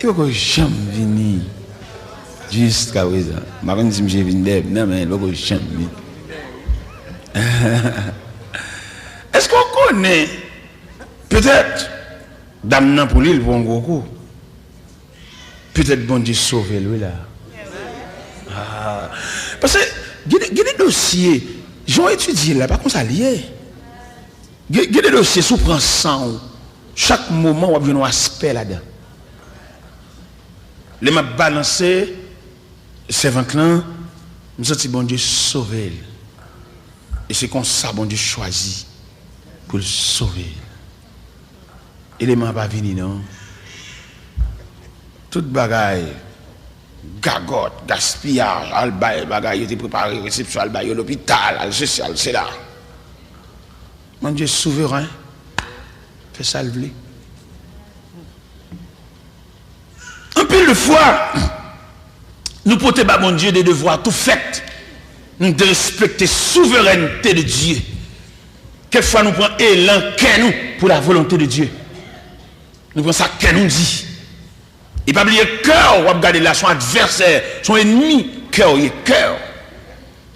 Li poko janm vini. Jiskaprezan. M pa konn si misye vin dèyè m nan, men li poko janm vini. Èske w konnen, petèt, dam nan pou li, l pran yon gwo kou. Petèt Bondye sove l, wi, la. Ah. Paske, gen de, gen de dosye, jan w etidye l la, pa konsa l ye. Gen, gen de dosye, si w pran san w, chak moman w ap jwenn yon aspè ladan. Lè m ap balanse, sèvant lan, M santi Bondye sove l. E se konsa Bondye chwazi pou l sove l. Eleman an pa vini non. Tout bagay, gagòt, gaspiyaj, al bay bagay yo te prepare, resepsyon, al bay yo lopital, al sesi, al sela. Bondye souveren, fè sa l vle. Anpil de fwa, nou pote ba Bondye de devwa tou fèt. Nou derespekte souverènte de Dye. Kèk fwa nou pran elan kè nou pou la volonte de Dye. Nou pran sa kè nou di. E pa bliye kè w w ap gade la, se yon advèsè, se yon ènmi kè w ye, kè w.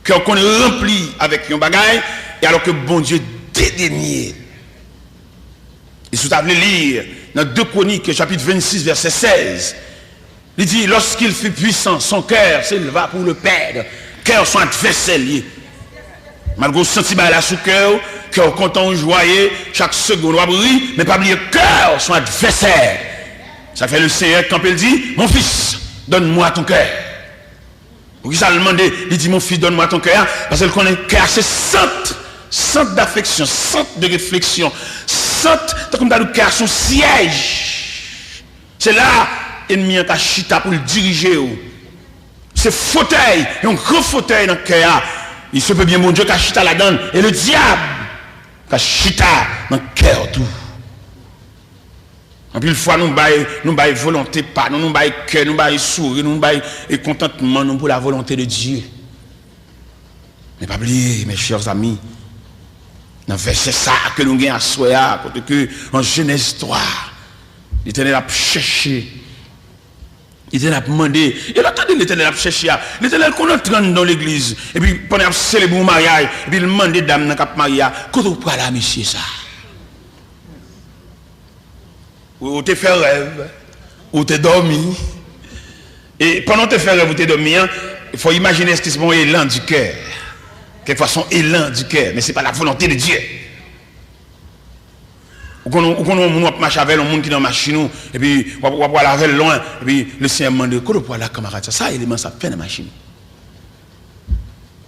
Kè w konn ranpli avèk yon bagay, e alò ke Bondye dedenye l. E si w ta vle li nan de Kwonik, chapit vennsis, vèsè sèz, li di, lorsqu'il fut puissant, son cœur s'éleva pour le perdre. Kè w se yon advèsè l ye. Malgre w santi bagay la sou kè w, kè w kontan, w jwaye, chak segonn w ap ri, men pa bliye kè w se yon advèsè. Sa fè le Senyè kanpe, l di, mon fils, donne-moi ton cœur. Poukisa l mande, li di, mon fils, donne-moi ton cœur? Paske l konnen kè a se sant, sant d'affection, sant de réflexion, sant, tankou m ta di w, kè a se yon syèj. Se la ènmi an ka chita pou l dirije w. Se fotèy, yon gran fotèy nan kè a. Il se peut bien Bondye ka chita ladan l, e le dyab ka chita nan kè w tou. Anpil fwa nou bay, nou bay volonte pa nou, nou bay kè, nou bay souri nou, nou bay, e, kontantman nou pou la volonte de Dye. Men pa bliye, mes chers amis, nan vèsè sa a ke nou gen aswè a, kote ke an Jenèz twa, Letènèl ap chèche, Letènèl ap mande, e lè w tande Letènèl ap chèche a, Letènèl konn antre anndan yon legliz, epi pandan y ap selebre yon maryaj, epi l mande dam nan k ap marye a, kote w pral a mesye sa a? Ou, ou te fè rèv, ou te dòmi. E pandan w te fè rèv, ou te dòmi an, fò w imajine ke se pa yon élan du cœur. Kèlkefwa, se yon élan du cœur, men se pa la volonté de Dieu. Ou konn, ou konn yon moun w ap mache avè l, yon moun ki nan machin ou, epi w ap, w ap pral avè l lwen, epi Lesenyè mande, kote w pral la, kanmarad sa? Sa eleman sa ap fè nan machin ou?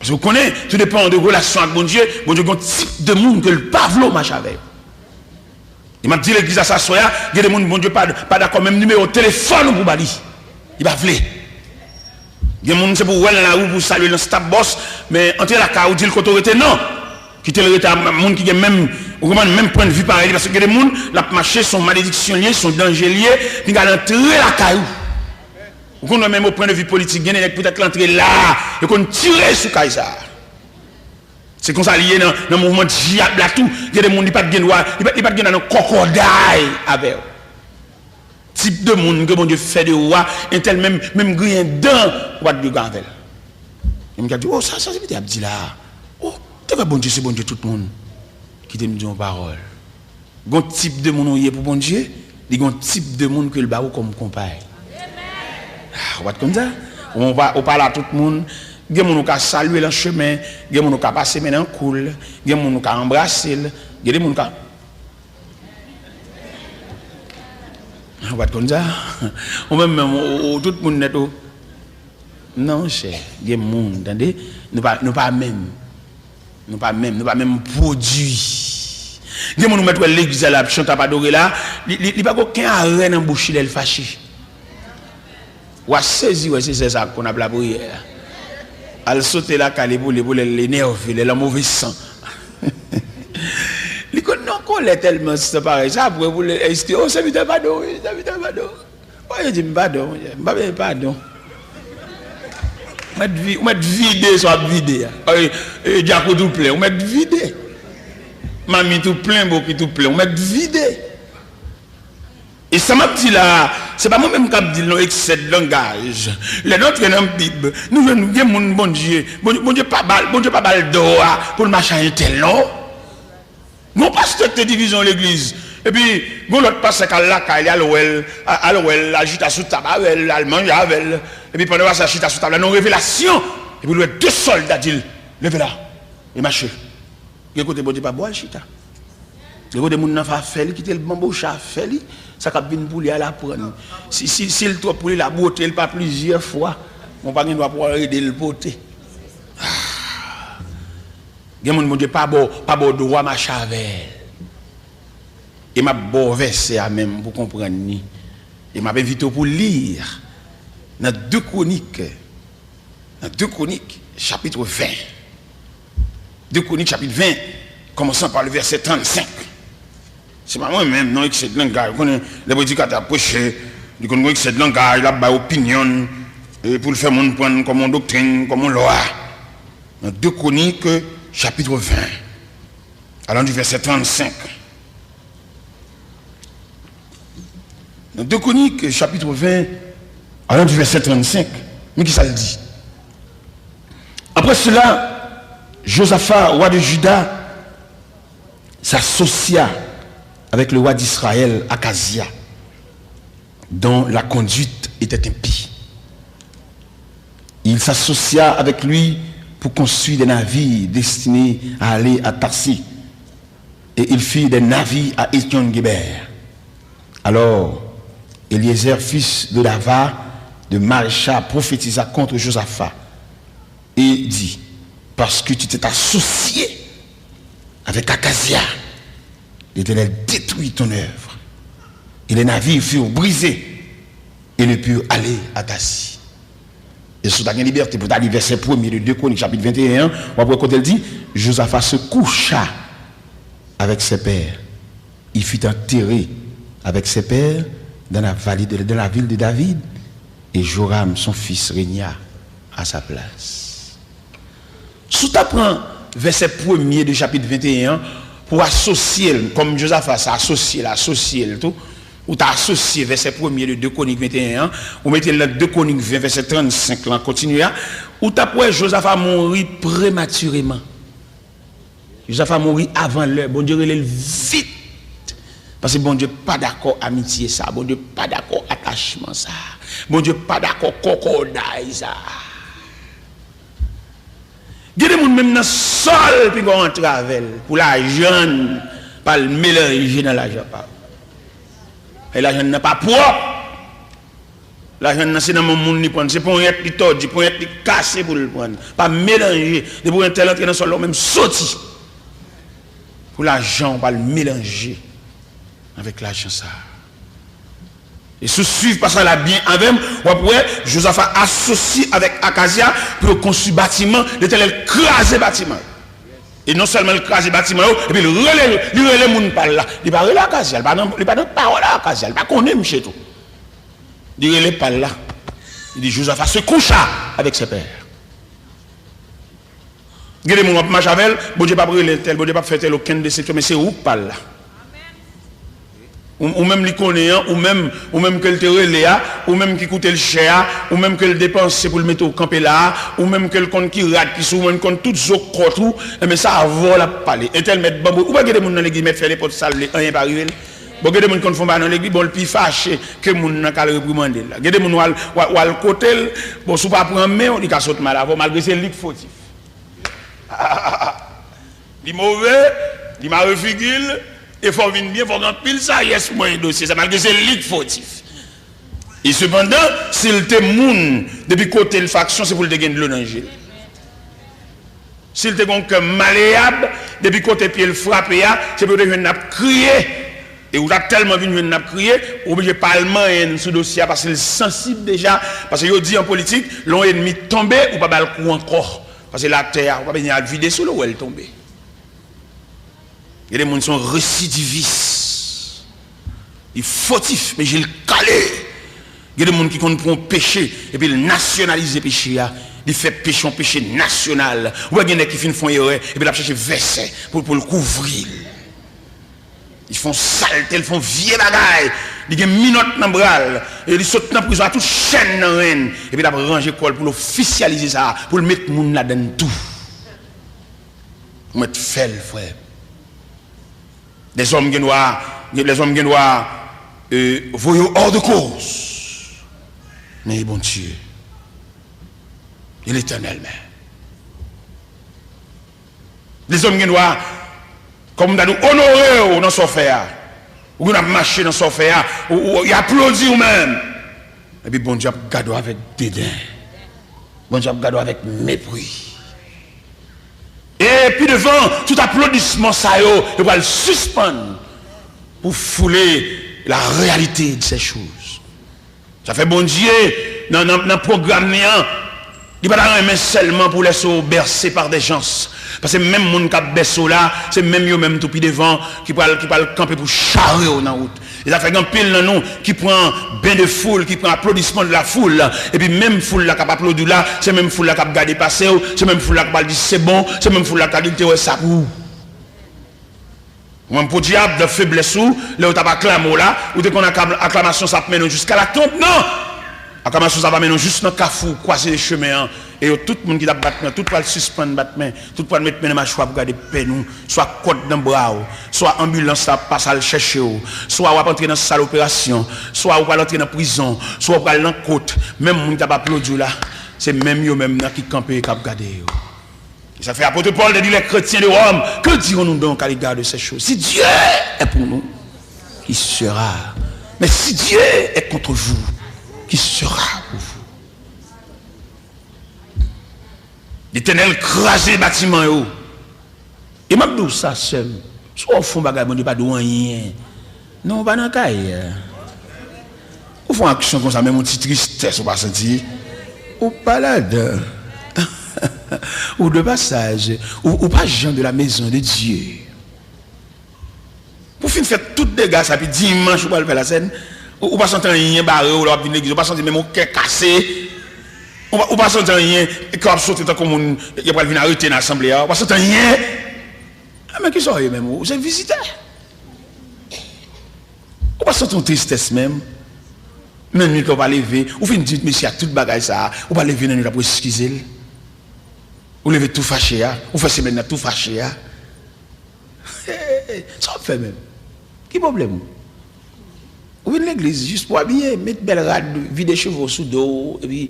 Paske w konnen, tou depan de relasyon ak Bondye, Bondye gen yon tip de moun ke l pa vle w mache avè yo. E m ap di legliz la sa aswè a, gen de moun Bondye pa, pa dakò menm nimewo telefòn ou pou ba li. Li pa vle. Gen moun se pou w wè l nan lari, pou w salye l nan stap bòs, men antre lakay ou, di l kote w rete, non. Kite l rete a moun ki gen menm, ou konprann, menm pwennvi parèy li, paske gen de moun, l ap mache, se yon malediksyon l ye, se yon danje l ye, pinga l antre lakay ou. Ou konn wè menm o pwen de vi politik, gen de nèg poutèt l antre la, yo konn tire sou kay sa a. Se konsa li ye nan, nan mouvman dyab la tou. Gen de moun li pa t gen dwa, li pa, li pa t gen dwa nan kòkòday avè w. Tip de moun ke Bondye fè de ou a, entèl menm, menm griyen dan, ou pa t dwe gen avè l. Gen moun k ap di, o, sa, sa se Pita ap di la a. O, te kwè Bondye se Bondye tout moun. Kite m di w yon pawòl. Gon tip de moun ou ye pou Bondye, li gon tip de moun ke l ba ou kòm konpay. Ah, ou pa t konn sa? Ou pa, ou pa la tout moun. Gen moun ou ka salye l an chemen, gen moun ou ka pase men nan kou l, gen moun ou ka anbrase l, gen de moun ou ka, ah, ou pa t konn sa? Ou menm menm, ou, ou, ou tout moun nèt ou. Non, monchè, gen moun, tande, nou pa, nou pa menm. Nou pa menm, nou pa menm pwodui. Gen moun ou mèt wè legliz la, l ap chante, ap adore la, li, li, li pa gen okenn arè nan bouch li lè l fache. W a sezi wè se sè sa k konn ap lapriyè a. Al sote lakay li pou li, pou lè l enève, lè l an move san. Li konn nan kòlè tèlman san parèy sa, apre pou lè, èske, o, sèvitè padon, wi, sèvitè padon. Ou pa di m padon, monchè. M pa bezwen padon. Ou mèt vi-, ou mèt vide sa w ap vide a. E, e, dyak ou tou plen, ou mèt vide. Mamit ou plen, bokit ou plen, ou mèt vide. E sa m ap di la a, se pa mwen menm k ap di l non, eksè de langaj. Lè nou antre nan Bib, nou jwenn gen moun Bondye, Bondye, Bondye pa ba l, Bondye pa ba l dwa pou l mache a entèl non. Gon pastè k te dirize yon legliz, epi gon lòt pastè k al lakay li, al wè l, a-, al wè l, al chita sou tab avè l, al manje avè l. Epi pandan pastè a chita sou tab la, nan yon revelasyon, epi l wè de sòlda di l, leve la, e mache. Gen kote Bondye pa ba w al chita. Gen kote moun nan fè afè li, kite l banboche afè li, sa k ap vin pou li a l ap pran. Si, si, si l twòp pou li, l a bwote l pa plizyè fwa, men w pa gen dwa pou w al ede l pote. Gen moun Bondye pa ba w, pa ba w dwa mache avè l. E m ap ba w vèsè a menm pou w konprann li. E m ap envite w pou w li nan de Kwonik, nan de Kwonik, chapit ven. De Kwonik, chapit ven, kòmansan pa le vèsè trannsenk. Se pa mwen menm, non, eksè de langaj. Ou konnen, lè predikatè ap preche, li konn gon eksè de langaj, l ap bay opinyon l, e pou l fè moun pran l kòm yon doktrin, kòm yon lwa. Nan de Kwonik, chapit ven, alan di vèsè trannsenk. Nan de Kwonik, chapit ven, alan di vèsè trannsenk, men ki sa l di. Après cela, Josaphat, roi de Juda, s'associa avec le roi d'Israël, Akazia, dont la conduite était impie. Il s'associa avec lui pour construire des navires destinés à aller à Tarsis. Et ils firent des navires à Ézion-Guébër. Alors, Éliézer, fils de Dava, de Marécha, prophétisa contre Josaphat et dit, parce que tu t'es associé avec Akazia, l'Éternel détruit ton œuvre. Et les navires furent brisés et ne purent aller à Tarsis. E si w ta gen libète pou w ta li vèsè premye de de Kwonik, chapit venteyen an, w ap wè kote l di, Josaphat se coucha avec ses pères. Il fut enterré avec ses pères dans la vallée de, dans la ville de David, et Joram, son fils, régna à sa place. Si w ta pran vèsè premye de chapit venteyen an pou w asosye l, kòm Josaphat sa asosye l, asosye l tou, ou ta asosye vèsè premye de de Kwonik venteyen an, ou mete l nan de Kwonik ven, vèsè trannsenk lan, kontinye a, ou t ap wè Josaphat mouri prematireman. Josaphat mouri avan lè. Bondye rele l vit. Paske Bondye pa dakò amitye sa. Bondye pa dakò atachman sa. Bondye pa dakò kòkòday sa. Gen de moun menm nan sòl pinga w antre avè l pou lajan l pa al melanje nan lajan pa w. E lajan l nan pa pwòp. Lajan nan se nan men moun li pran l. Se ponyèt li tòdi, ponyèt li kase pou l pran l. Pa melanje. Depi w entèl antre nan sòl la, ou menm soti. Pou lajan w pa al melanje avèk lajan sa a. E si w swiv pasaj la byen avè m, w ap wè Josafat asosye avèk Akazya pou yo konstwi batiman, Letènèl kraze batiman yo. E non sèlman l kraze batiman yo, epi l rele, li rele moun pa l la. Li pa rele Akazya, li pa nan, li pa nan pawòl a Akazya, li pa konnen misye tou. Li rele pa l la. Li di, Josafat se coucha avec ses pères. Gen de moun w ap mache avè l, Bondye p ap rele tèl, Bondye p ap fè tèl okenn desepsyon, men se ou k pa l la. Ou, ou menm li konnen an, ou menm, ou menm ke l te rele a, ou menm ki koute l chè a, ou menm ke l depanse pou l mete w kanpe la a, ou menm ke l konn ki rad ki sou ou, ou menm konn tout zo kòt ou, enben se avè w l ap pale. Entèl mèt banbou, ou pa gen de moun nan legliz mèt fè nenpòt sa l vle, anyen pa rive l. Bon, gen de moun konn fè yon bagay nan legliz, bon, l pi fache ke moun nan k al reprimande l la. Gen de moun w al, w al, w al kote l, bon, si w pa pran men w, li ka sot mal avè w, malgre se li k fotif. Li move, li mare figi l, e fò w vin byen, fò w gen anpil sajès pou manje dosye sa, malgre se li k fotif. E sepandan, si l te moun, depi kote l faksyon, se pou l te gen dlo nan je l. Si l te gen yon kè maleyab, depi kote pye l frape a, se pou yo te jwenn l ap kriye. E ou ta tèlman vin jwenn l ap kriye, ou oblije pa al manyen l sou dosye a, paske l sansib deja. Paske yo di an politik, lè yon ènmi tonbe, ou pa ba l kou ankò. Paske latè a, ou pa bezwen al vide sou l, ou wè l tonbe. Gen de moun se yon residivis. Li fotif, men je l kale. Gen de moun ki konn pran yon peche, epi l nasyonalize peche a. Li fè peche yon peche nasyonal. Ou wè gen nèg ki fin fè yon erè, epi l ap chèche vèsè pou, pou l kouvri l. Li fè yon salte, li fè yon vye bagay. Li gen minòt nan bra l. E li sot nan prizon a tout chèn nan ren l. Epi l ap ranje kò l pou l ofisyalize sa, pou l met moun ladan l tou. Ou mèt fè l, frè. Lèzòm gen dwa, lèzòm gen dwa, euh, voye w hors de course. Men e Bondye, e Letènèl menm. Lèzòm gen dwa, kòm m ta di w, onore w nan sa w fè a. Ou gen dwa ap mache nan sa w fè a, ou, ou, y aplodi w menm. Epi Bondye ap gade w avèk deden. Bondye ap gade w avèk mepri. E pi devan, tout aplodisman sa yo, yo pral sispann pou foule la réalité de ces choses. Sa fè Bondye, nan, nan, nan pwogram li an, li pa ta renmen sèlman pou lèse w bèse pa dè jans. Paske menm moun k ap bèse w la, se menm yo menm tou pi devan ki pral, ki pral kanpe pou chare w nan wout. E sa fè gen anpil nan nou ki pran bain de foule, ki pran applaudissement de la foule. Epi menm foul la k ap aplodi w la, se menm foul la k ap gade pase w, se menm foul la k ap di se bon, se menm foul la k ap di l te wè sa pou ou. Ou menm podyab, nan feblès ou, lè yo t ap aklame w la, ou te konn aklam-, aklamasyon sa ap mennen w jiska latonb? Non! Aklamasyon sa va mennen w jis nan kafou, kwaze de chemen an. E yo, tout moun ki t ap bat men, tout pral sispann bat men, tout pral met men nan machwa pou gade pèn ou, swa kòd nan bra w, swa anbilans la ap pase al chèche w, swa w ap antre nan sal operasyon, swa ou pral antre nan prizon, swa ou pral nan kot, menm moun ki t ap aplodi w la, se menm yo menm nan ki kanpe, k ap gade yo. E sa fè apot Pòl te di les chrétiens de Rome, que dirons-nous donc à l'égard de ces choses? Si Dieu est pour nous, qui sera? Mais si Dieu est contre vous, qui sera pour vous? Letènèl kraze batiman yo. E m ap di w sa, sè m, si w fè yon bagay, Bondye pa di w anyen. Non, ou pa nan kay. Ou fè yon aksyon konsa, menm yon ti tristès ou pa santi. Ou pa ladan. Ou de passage. Ou, ou pa jan de la maison de Dieu. Pou fin fè tout dega sa, epi dimanch ou pral fè lasèn, ou, ou pa santi anyen bare w lè w ap vin legliz, ou pa santi menm yon kè kase, ou pa, ou pa santi anyen, kè w ap sote tankou moun, y ap pral vin arete nan asanble a, ou pa santi anyen. A, men kisa w ye menm? Ou se vizitè. Ou pa santi yon tristès menm? Nan nwit la, ou pa leve, ou fin di mesye a tout bagay sa a, ou pa leve nan nwit la pou eskize l. Ou leve tou fache a, ou fè semèn nan tou fache a. Sa w ap fè menm? Ki pwoblèm ou? Ou vin legliz jis pou abiye, met bèl rad, vide cheve w sou do w, epi.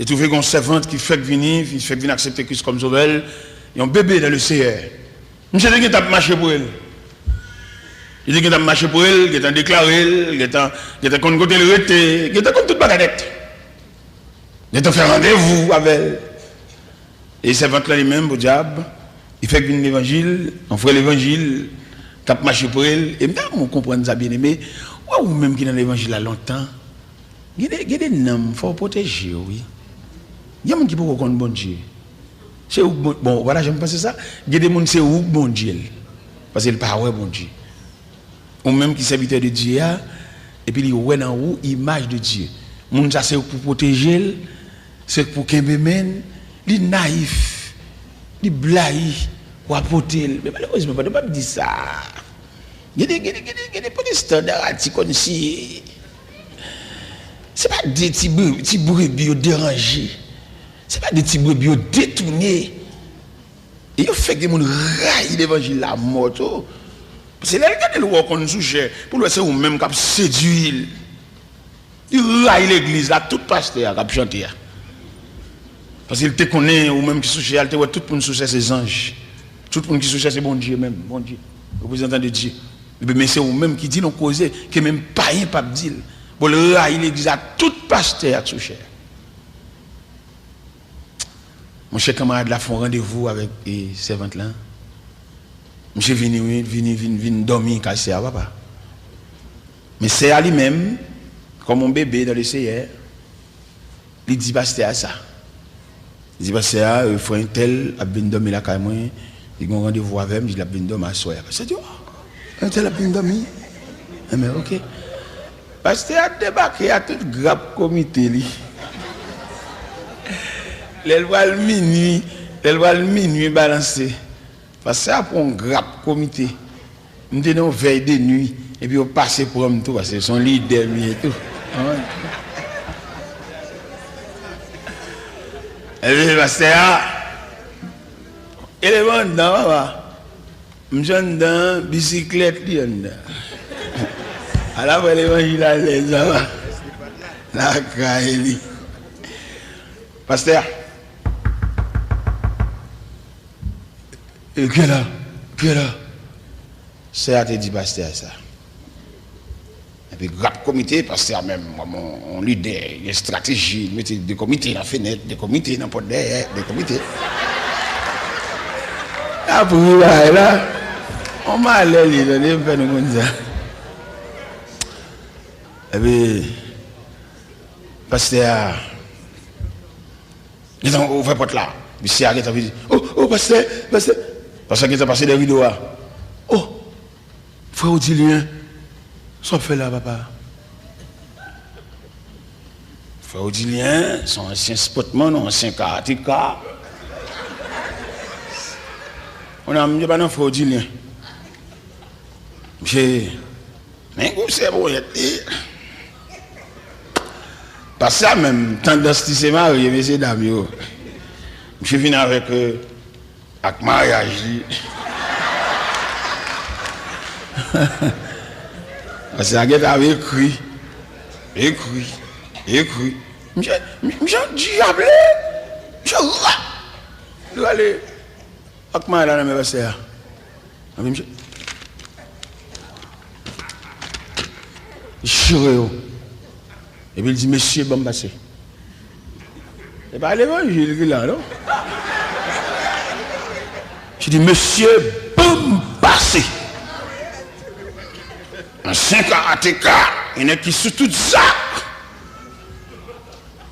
Li twouve gen yon sèvant ki fèk vini, ki fèk vin aksepte Kris kòm sovè l, yon bebe dans le Seigneur. Misye te gentan ap mache pou el. Li te gentan ap mache pou el, gentan deklare l, gentan, gentan konn kote l rete, gentan konn tout bagay nèt. Gentan fè randevou avè l. E sèvant lan li menm, podyab, li fèk vin levanjil, yon frè levanjil, k ap mache pre l. E m ta renmen w konprann sa, byeneme. Ou wè, ou menm ki nan levanjil la lontan, gen de, gen de nanm, fò w pwoteje yo, wi. Gen moun ki poko konn Bondye. Se ou k Bon-, bon, ou pa ta janm panse sa? Gen de moun, se ou k Bondye l. Paske l pa wè Bondye. Ou menm ki sèvitè de Dye a, epi li wè nan ou imaj de Dye. Moun sa se ou k pou pwoteje l, se ou k pou kenbe men l, li nayif, li blayi, w a pote l. Men malerezman, pandan m ap di sa, gen de, gen de, gen de, gen de pwotestan darati kòmsi se pa de ti bre-, ti brebi yo deranje, se pa de ti brebi yo detounen. E yo fè gen moun rayi levanjil la mò tou. Paske lè l gade l wè w konn sou chè, pou l wè se ou menm k ap sedui l. Li rayi legliz la, tout pastè a k ap chante a. Paske l te konnen ou menm ki sou chè a, l te wè tout moun sou chè se zanj. Tout moun ki sou chè se Bondye menm, Bondye, reprezantan de Dye. Epi men se ou menm ki di l yon koze ke menm payen p ap di l. Bon, l rayi legliz la, tout pastè a k sou chè a. Monchè, kanmarad la fè yon randevou avèk, e, sèvant lan. Misye vini, wi, vini, vin, vin dòmi kay sè a, papa. Men sè a li menm, kòm yon bebe dans le Seigneur, li di pastè a sa. Li di pastè a, e, frè entèl ap vin dòmi lakay mwen, li gen yon randevou avè m, li di l ap vin dòmi aswè a. Pastè di, o, entèl ap vin dòmi? Enben, oke. Pastè a debake a tout grap komite li. Lè l pral minui, lè l pral minui balanse, pastè a pran yon grap komite. M te nan yon vèy de nui, epi yo pase pran m tou, paske se yon lidè m ye tou. Epi pastè a, eleve anndan, papa. Misye anndan, bisiklèt li anndan. Ala fè levanjil alèz, papa. Lakay li. Pastè a. E kè la, kè la. Sè a te di pastè a sa. Men Epi rap komite, pastè a menm, kòm yon, yon lidè, gen estrateji, li mete de komite nan fenèt, de komite nan pòt dèyè, de komite. Apre bagay la, yon malè li, tande, m fè nou konn sa. Epi, pastè a, gentan ouvè pòt la. Mesye a gentan vini. O, o, pastè, pastè. Pastè gentan pase dèyè rido a. O, frè Odilyen, sa w ap fè la, papa? Frè Odilyen, se yon ansyen spòtmann, yon ansyen karateka. Kounye a, misye pa nan frè Odilyen. Misye, men gwosè ponyèt li. Pastè a menm, tandans li se marye, mesye dam yo. Misye vin avèk, euh, ak maryaj li. Pastè a gentan ap ekri, ekri, ekri. Misye, misye diable, misye rap. Li ale ak maryaj la nan men pastè a. Epi misye chire yo. Epi l di, "Mesye, ban m pase." Se pa levanjil ki la, non? Misye di, "Mesye, ban m pase." Ansyen karateka, yon nèg ki sou tout zak.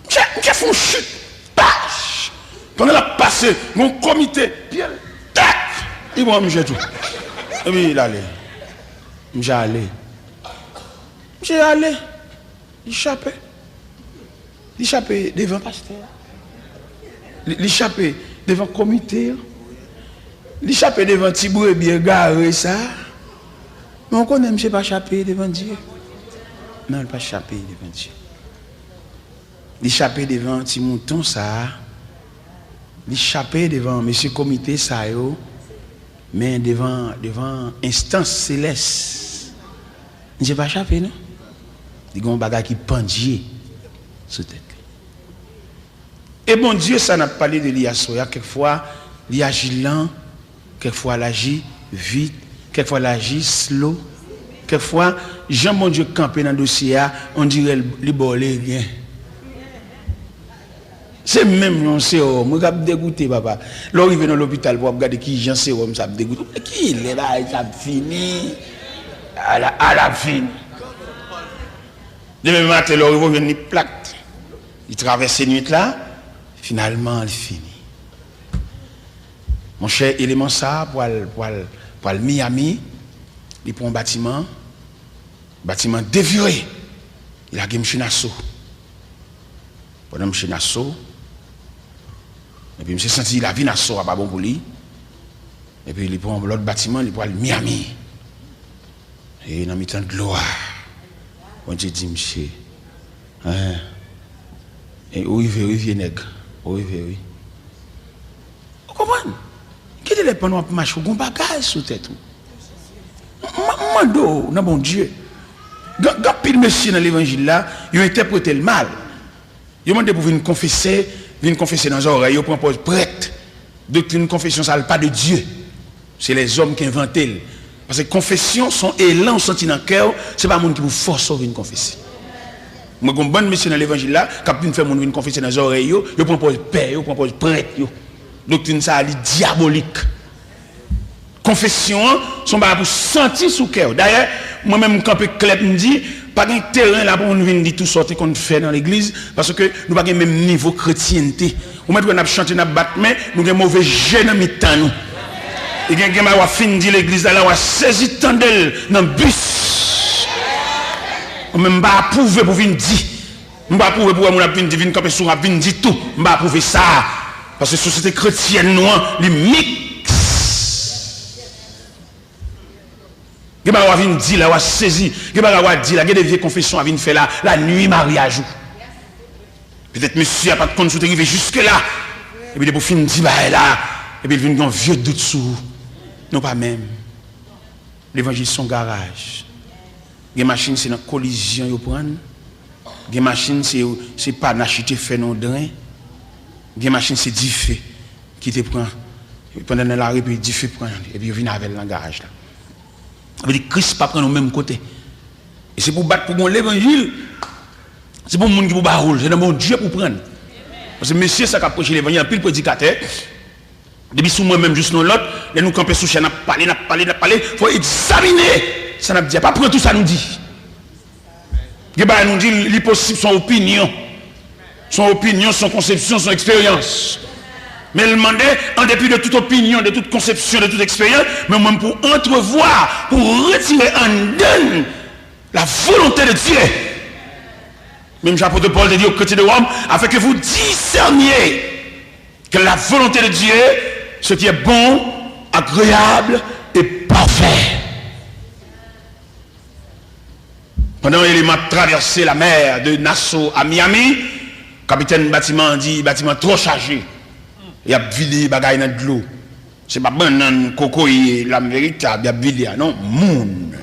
Misye, misye fè yon chit. Pach! Pandan l ap pase, yon komite, pye l, tak! Li pran misye tou. Epi l ale. Misye ale. Misye ale. Li chape. Li chape devan pastè a. Li, li chape devan komite an. Li chape devan ti brebi egare sa a. Men w konnen misye pa chape devan Dye. Non, li pa chape devan Dye. Li chape devan ti mouton sa a. Li chape devan mesye komite sa yo. Men devan, devan enstans selès, misye pa chape, non. Li gen yon bagay ki pandye sou tèt li. E Bondye sa n ap pale de li aswè a, kèk fwa, li aji lan, kèk fwa, l aji vit, kèk fwa, l aji slow, kèk fwa, jan Bondye kanpe nan dosye a, on dirè li ba w legen. Se menm jan yon sewòm, wi, k ap degoute, papa. Lè w rive nan lopital pou w ap gade ki jan sewòm sa ap degoute. Kilè bagay sa ap fini? Ala, ala ap fini. Demen maten, lè w rive, w jwenn li plat. Li travèse nwit la, finalman, li fini. Monchè, eleman sa a pral, pral, pral Miami, li pran yon batiman, batiman devire, li lage msye Naso. Pandan msye Naso, epi msye santi lavi Naso a pa bon pou li, epi li pran yon lòt batiman, li pral Miami. E nan mitan dlo a, Bondye di msye, en, e ou rive wi, vye nèg, ou rive wi. Ou konprann? Gen de lè pandan w ap mache, w gen yon bagay sou tèt ou. M, m, m mande w nan Bondye. Gen, gen anpil mesye nan levanjil la, yo entèprete l mal. Yo mande pou vin konfesè, vin konfese nan zòrèy, yo pran pòz prèt. Doktrin konfesyon sa, l pa de Dye. Se lèzòm ki envante l. Paske konfesyon, se yon elan w santi nan kè w, se pa moun ki pou fòse w vin konfese. Mwen, gen yon bann mesye nan levanjil la, k ap vin fè moun vin konfese nan zòrèy yo, yo pran pòz pè yo, pran pòz prèt yo. Doktrin sa a, li dyabolik. Konfesyon an, se yon bagay pou santi sou kè w. Dayè, mwen menm, m kanpe klè, m di, pa gen teren la pou moun vin di tou sa w te konn fè nan legliz, paske nou pa gen menm nivo kretyente. Ou mèt wè n ap chante, n ap bat men, nou gen move je nan mitan nou. E gen, gen bagay w ap fin di legliz la, la w a sezi tande l nan bis. Mwen menm, m pa apwouve pou vin di. M pa apwouve pou wè moun ap vin di, vin kanpe sou w ap vin di tou. M pa apwouve sa. Paske sosyete kretyèn nou an, li miks. Gen bagay w a vin di la, w a sezi. Gen bagay w a di la, gen de vye konfesyon w a vin fè la, la nui maryaj ou. Petèt mesye a pa t konn si w te rive jiske la. Epi depi w fin di bagay la, epi l vin gen yon vye dout sou ou. Nou pa menm. Levanjil se yon garaj. Gen machin se nan kolizyon yo pran l. Gen machin se, se panachi te fè nan yon dren. Gen machin se dife ki te pran pandan nan lari, epi dife pran, epi yo vin avè l nan garaj la. Sa vle di Kris pa pran nou menm kote. E se pou w bat pou gon levanjil, se pou moun ki pou ba ou l, se nan Bondye pou w pran l. Paske mesye sa k ap preche levanjil, anpil predikatè, depi sou mwen menm jis nan lòt, lè nou kanpe sou chè, n ap pale, n ap pale, n ap pale, fò egzamine sa n ap di a. Pa pran tou sa nou di. Gen bagay nou di, li posib, se yon opinyon. Se yon opinyon, se yon konsepsyon, se yon eksperyans. Men l mande, an depi de tout opinyon, de tout konsepsyon, de tout eksperyans, men mwen pou antrevwa, pou retire anndan n la volonte de Dye. Menm jan apot Pòl te di aux chrétiens de Rome, afin que vous discerniez quelle est la volonté de Dieu, ce qui est bon, agréable et parfait. Pandan Elema ap travèse lamè de Nassau a Miami, kapitèn batiman an di batiman twò chaje. Y ap vide bagay nan dlo. Se pa bannann, kokoye, lam veritab, y ap vide a, non, moun.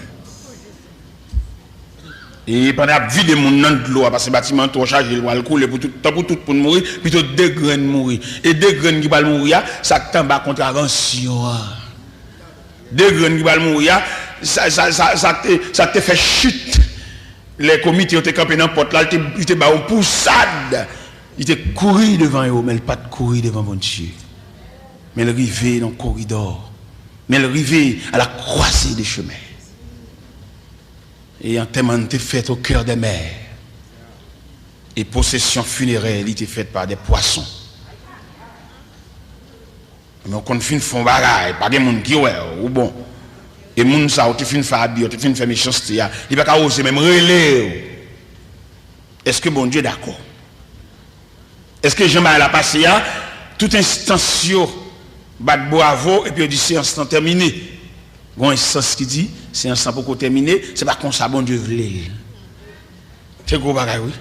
E pandan y ap vide moun nan dlo a, paske batiman an twò chaje, li pral koule pou tout, tanpou tout moun mouri, pito de grenn mouri. E de grenn ki pral mouri a, sa k t anba kontravansyon an. De grenn ki pral mouri a, sa, sa, sa, sa k te, sa k te fè chit. Lè komite yo te kanpe nan pòt la, li te, li te ba yo pousad. Li te kouri devan yo, men li pa t kouri devan Bondye. Men l rive nan koridò. Men l rive à la croisée des chemins. E antèman an te fèt au cœur des mers. E pwosesyon finerè li te fèt pa de pwason. Men w konn fin fè yon bagay, pa gen moun ki wè w, ou bon. E moun sa ou te fin fè abi, ou te fin fè mechanste a, li pa ka oze menm rele w. Èske Bondye dakò? Èske jan bagay la pase a, tout enstans yo bat bwavo epi yo di seyans lan tèmine? Gon enstans ki di seyans lan poko tèmine, se pa konsa Bondye vle l. Se gwo bagay, wi.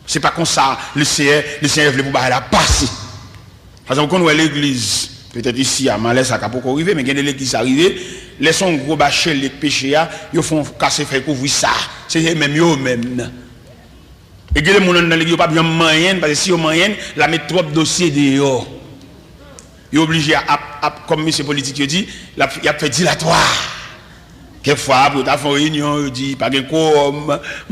Se pa konsa Lesenyè, Lesenyè vle pou bagay la pase. Paske ou konn wè legliz, petèt isi a, malè sa ka poko rive, men gen de legliz sa rive, lè se yon gwo bachelye k peche a, yo fè yon kase fèy kouvri sa. Se yo menm, yo menm nan. E gen de moun anndan legliz, yo p ap janm manyen n, paske si yo manyen n, l ap met twòp dosye deyò. Yo oblije ap, ap, kòm mesye politik yo di, l ap, y ap fè dilatwa. Kèk fwa, apre yo ta fè yon reyinyon, yo di pa gen kowòm,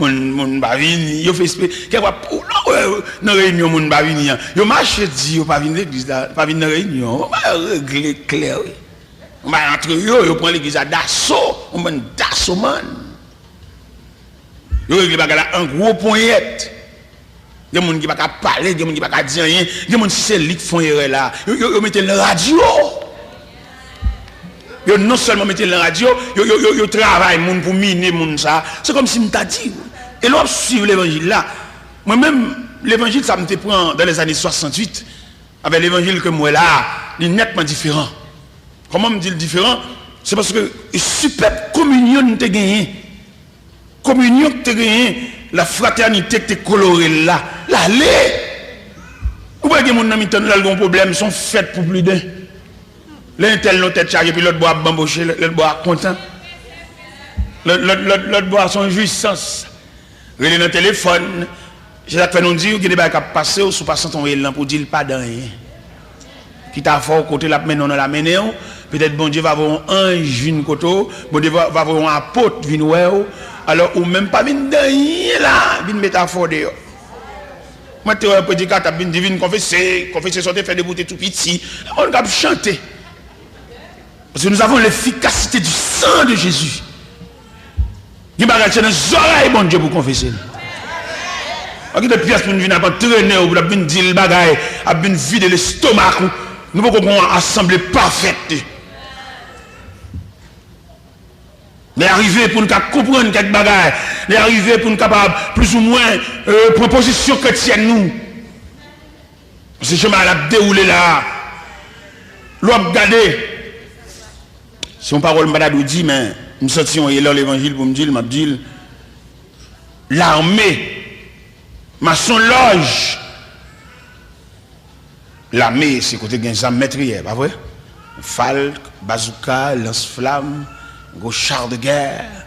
moun, moun pa vini, yo fè espre, kèk fwa, ou nan wè nan reyinyon moun pa vini an, yo mache di yo pa vin legliz la, pa vin nan reyinyon, yon bagay regle klè, wi. Yon bagay antre yo, yo pran legliz la daso, yon bann dasomann. Yo regle bagay la an gwo ponyèt. Gen moun ki pa ka pale, gen moun ki pa ka di anyen, gen moun si se li k fè yon erè la, yo, yo, yo mete l nan radyo. Yo non sèlman mete l nan radyo, yo, yo, yo, yo travay moun pou mine moun sa. Se kòmsi m ta di, e lè w ap swiv levanjil la, mwen menm, levanjil sa m te pran dans les années soixante-huit, avèk levanjil ke m wè la, li nètman diferan. Kòman m di l diferan? Se paske sipèb kominyon n te genyen. Kominyon k te genyen, la fratènite k te kolore l la, l ale. Ou pa gen moun nan mitan nou, lè l gen yon pwoblèm, se yon fèt pou pliden. Lè entèl nan tèt chaje, epi lòt bò ap banboche, lòt bò a kontan. Lòt, lòt, lòt, lòt bò a se yon jwisans. Rele nan telefòn. Se sa k fè nou di w, gen de bagay k ap pase w, si w pa santi w elan pou di l pa de anyen. Kit a fè w kote l ap mennen w nan l a mennen w, petèt Bondye va voye yon anj vin kote w, Bondye va, va voye yon apot vin wè w, alò ou menm pa vin de anyen la, vin met afè w deyò. Mwen te wè yon predikatè ap vin di, vin konfese, konfese sa w te fè depi w te tou piti. Yon moun k ap chante. Parce que nous avons l'efficacité du sang de Jésus. Gen bagay se nan zòrèy Bondye pou konfese l. Pa kite pyès moun vin ap antrene w, pou l ap vin di l bagay, ap vin vide lestomak ou. Nou poko gon asanble pafèt. Lè a rive pou n ka konprann kèk bagay. Lè a rive pou n kapab, plizoumwen, euh, pran pozisyon kretyèn nou. Se chemen l ap dewoule la a. Lè w ap gade, se yon pawòl m pa ta dwe di, men m santi yon elan levanjil pou m di l, m ap di l, lame, masonlòj, lame se kote gen zam mètriyè, pa vre? Falk, bazouka, lans flam, gwo char de guerre,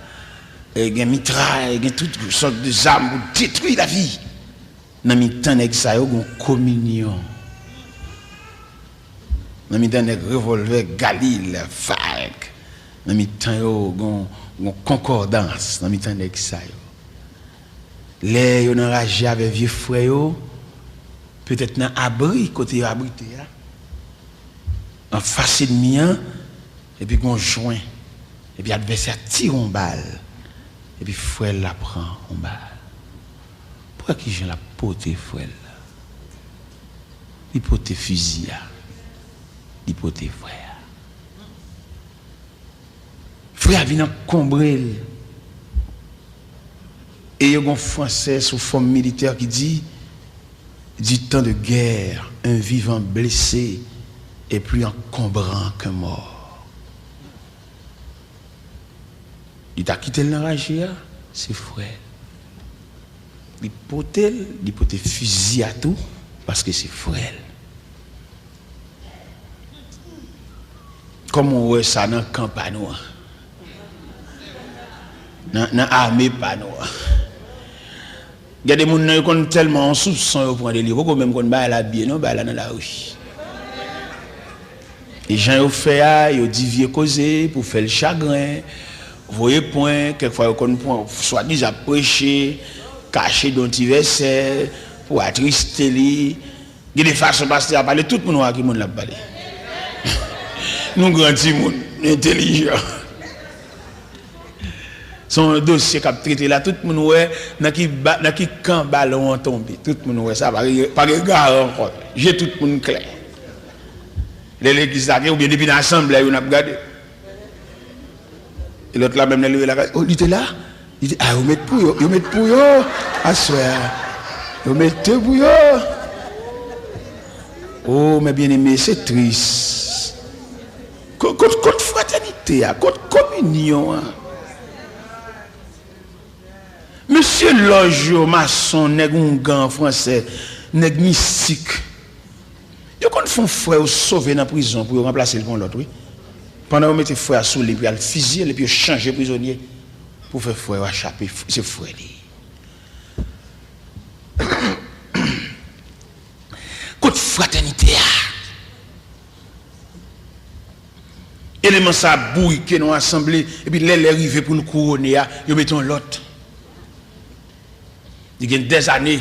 e gen mitray, gen tout sòt de zam pou detwi lavi. Nan mitan nèg sa yo, gon kominyon. Nan mitan nèg revòlvè Galil, Falk, Nan mitan yo, gon, gon konkòdans nan mitan nèg sa yo. Lè yo nan raje avè vye frè yo, petèt nan abri kote yo abrite a, anfas ènmi an, epi gon jwen, epi advèsè a tire yon bal, epi frè l la pran yon bal. Pou wè kijan l ap pote frè l la. Li pote fizi a. Li pote frè a. Frè a vin ankonbre l. E yo gon fransè sou fòm militè ki di, du temps de guerre, un vivant blessé est plus encombrant qu'un mort. Li ta kite l nan raje a, se frè l. Li pote l, li pote fizi a tou, paske se frè l. Kòman w wè sa nan kan pa nou an? Nan, nan ame pa nou an? Gen de moun nan yo konn tèlman yon soupson yo pran de li, yo poko menm konn bagay la byen non, bagay la nan lari. E jan yo fè a, yo di vye koze pou fè l chagren, voye pwen, kèk fwa yo konn pran, swadizan ap preche, kache di yon ti vèsè pou atriste li. Gen de fason pastè a pale, tout moun wè a ki moun l ap pale. Nou gran timoun, nou entèlijan. Se yon dosye k ap trete la, tout moun wè nan ki ba, nan ki kan balon an tonbe. Tout moun wè sa, pa gen, pa gen gara ankò. Je tout moun klè. Lè legliz la gen, oubyen depi nan asanble a yo n ap gade. E lòt la menm lè l rive lakay, oh, li te la? Li te, ah, yo met pou yo, yo met pou yo aswè a. Yo mete pou yo. Oh, mes bien-aimés, se tris. Ko-, kot, kot fratènite a? Kot kominyon an? Mesye lòj yo, mason, nèg oungan fransè, nèg mistik. Yo konn fè yon frè yo sove nan prizon pou yo ranplase l pa yon lòt, wi. Pandan yo mete frè a sou li, epi al fiziye l, epi yo chanje prizonye pou fè frè yo a chape, se frè li. Kot fratènite a? Eleman sa ap bourike nan yon asanble, epi lè lè rive pou l kouwone a, yo mete yon lòt. Li gen dèzane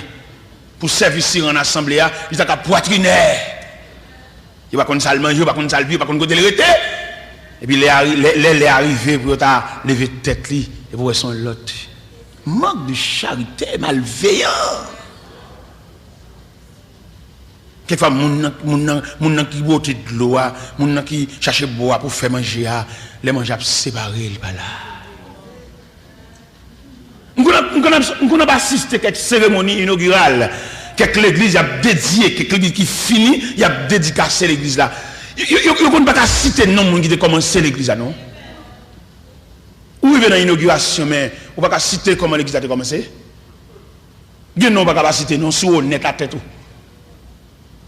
pou sèvis li rann asanble a, li ta ka pwatrinè. Yo pa konn sa l manje, yo pa konn sa l bwè, yo pa konn kote l rete. Epi lè a ri-, lè, lè, lè a rive pou yo ta leve tèt li, epi w wè se yon lòt. Manque de charité, malveyan. Kèk fwa, moun nan, moun nan, moun nan ki bwote dlo a, moun nan ki chache bwa pou fè manje a, lè manje ap separe, li pa la. M konn ap, m konn ap, m konn ap asiste kèk seremoni inogiral, kèk legliz y ap dedye, kèk legliz ki fini, y ap dedikase legliz la. Yo, yo, yo, yo konn pa ka site non moun ki te kòmanse legliz la, non. Ou rive nan inogirasyon, men ou pa ka site kòman legliz la te kòmanse. Gen non w pa ka pa site non, si w onèt ak tèt ou.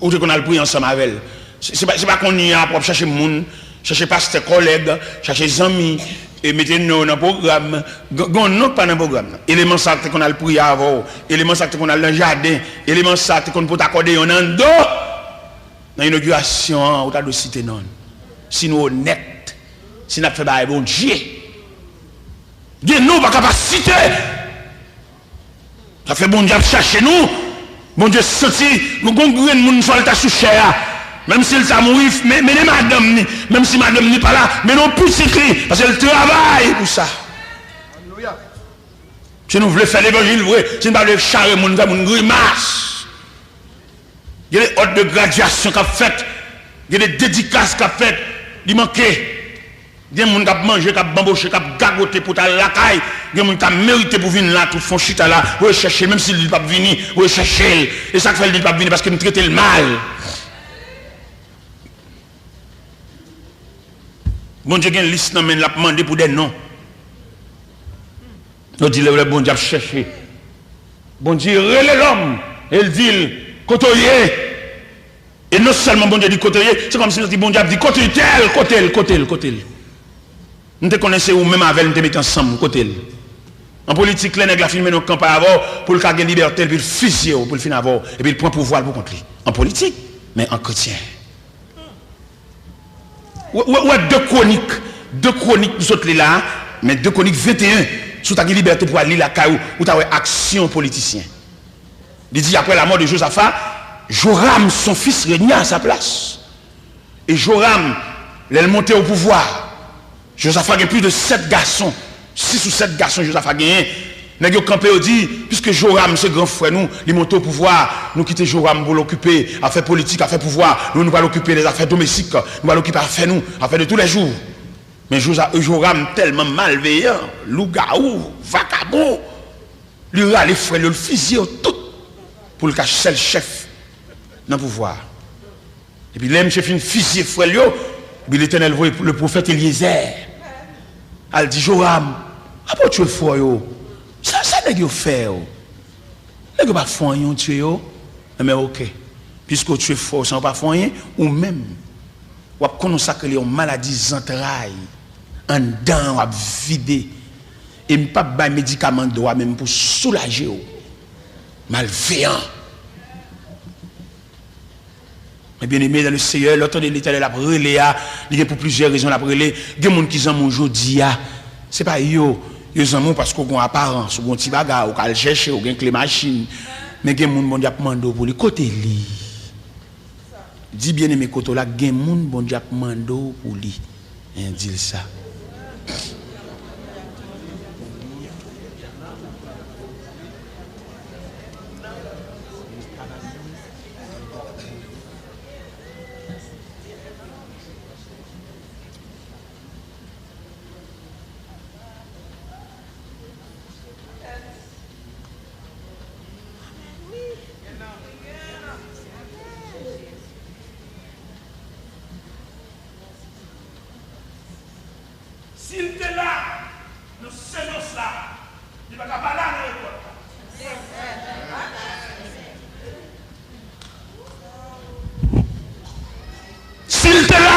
Ou te konn al priye ansanm avè l. Se, se pa, se pa kounye a pou w ap chache moun, chache pastè kòlèg, chache zanmi, e mete non w nan pwogram. Gen, gen yon non k pa nan pwogram nan. Eleman sa a te konn al priye avè w. Eleman sa a te konn al nan jaden. Eleman sa a te konn pote akòdeyon nan do. Nan inogirasyon an, ou ta dwe site non l. Si nou onèt, si n ap fè bagay Bondye, gen non w pa ka pa site. Sa fè Bondye ap chache nou. Bondye santi nou gon grenn moun fò l ta sou chè a. Menm si l ta mouri, men, mennen madanm ni. Menm si madanm ni pa la, mennen yon pitit li. Paske l travay pou sa. Si nou vle fè levanjil vre, si n pa vle chare moun, fè moun grimas. Gen de òd de gradyasyon k ap fèt. Gen de dedikas k ap fèt. Li manke. Gen moun k ap manje, k ap banboche, k ap gagote pou t al lakay. Gen moun k ta merite pou vin la tou, fè yon chita la, rechèche l, menm si l di l p ap vini, rechèche l. E sa k fè l di l p ap vini, paske m trete l mal. Bondye gen lis nan men l, l ap mande pou de non. Yo di lè, lè Bondye ap chèche. Bondye rele lòm, e l di l, kote w ye? E non sèlman Bondye di kote l ye, se kòmsi m santi Bondye ap di kote l, tèl, kote l, kote l, kote l. M te konnen se ou menm avè l m te mete ansanm, kote l. An politik, lè nèg la fin mennen yon kanpay avè w, pou l ka gen libète l, epi l fiziye w, pou l fin avè w, epi l pran pouvwa l pou kont li. An politik, men an kretyen. Ou, ou, ou wè de Kwonik, De Kwonik nou sot li la, men de Kwonik venteyen, si w ta gen libète pou w al li lakay ou, ou ta wè aksyon politisyen. Li di, après la mort de Josaphat, Joram, son fils, régna à sa place. E Joram, lè l monte o pouvwa, Josaphat gen plis de sèt gason, sis ou sèt gason Josaphat genyen. Nèg yo kanpe, yo di, piske Joram se gran frè nou, li monte o pouvwa, nou kite Joram pou l okipe afè politik, afè pouvwa, nou, nou pral okipe lèzafè domestik, nou pral okipe afè nou, afè de toulèjou. Men Joza-, Joram tèlman malveyan, lougawou, vakabon, li rale frè l yo, l fizye yo tout pou l ka sèl chèf nan pouvwa a. Epi lè misye fin fizye frè l yo, epi Letènèl voye le pwofèt Elyezè al di Joram, "Apa w tchwe frè w yo? Sa, sa nèg yo fè w? Nèg yo pa fè w anyen, w tchwe yo? Enben, oke. Piske w tchwe frè w san yo pa fè w anyen, ou menm, w ap konn yon sa k rele yon maladi zantray. Anndan an w ap vide. E m p ap bay medikaman dwa menm pou soulaje w. Malveyan." Men byeneme dan le Seyè, lè w tande Letènèl ap rele a, li gen pou plizyè rezon l ap rele. Gen moun ki zanmi w jodi a, se pa yo, yo zanmi w paske w gen yon aparans, ou gen yon ti bagay, ou ka al chèche, ou gen kle machin. Men gen moun Bondye ap mande w pou li. Kote li? Di byeneme kote w la, gen moun Bondye ap mande w pou li. En, di l sa. Si l te la nan semans la, li pa ta pa la nan rekòt la. Si l te la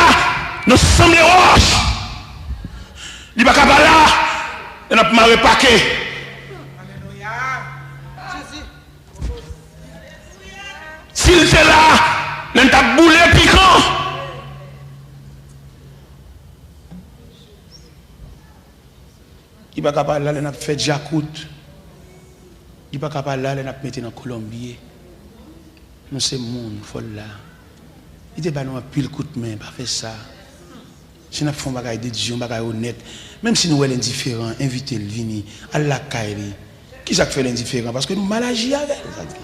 nan sanble wòch, li pa ka pa la lè n ap mare pake. Si l te la lè n t ap boule pikan, li pa ka pa la lè n ap fè djakout. Li pa ka pa la lè n ap mete nan kolonbye. Nou se moun, fò l la. Li te ba nou anpil kout men, pa fè sa. Si n ap fè yon bagay de Dye, yon bagay onèt, menm si nou wè l endiferan, envite l vini, al lakay li. Kisa k fè l endiferan? Paske nou mal aji avè l, sa di.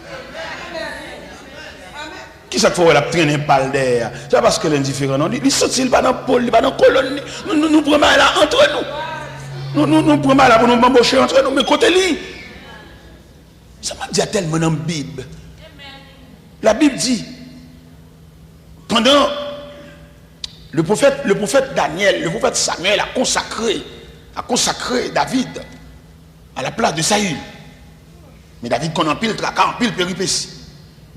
Kisa k fè w wè l ap trennen pa l dèyè a? Se pa paske l endiferan, non. Li, li santi l pa nan po l, li pa nan kolonn li. Nou, nou, nou pran bagay la antre nou. Nou, nou, nou pran bagay la pou nou banboche antre nou. Men kote li? Sa m ap di a tèlman nan Bib. La Bible dit, pendant le prophète, le prophète Daniel, le prophète Samuel a consacré, a consacré David à la place de Saül. Men David konn anpil traka, anpil peripesi.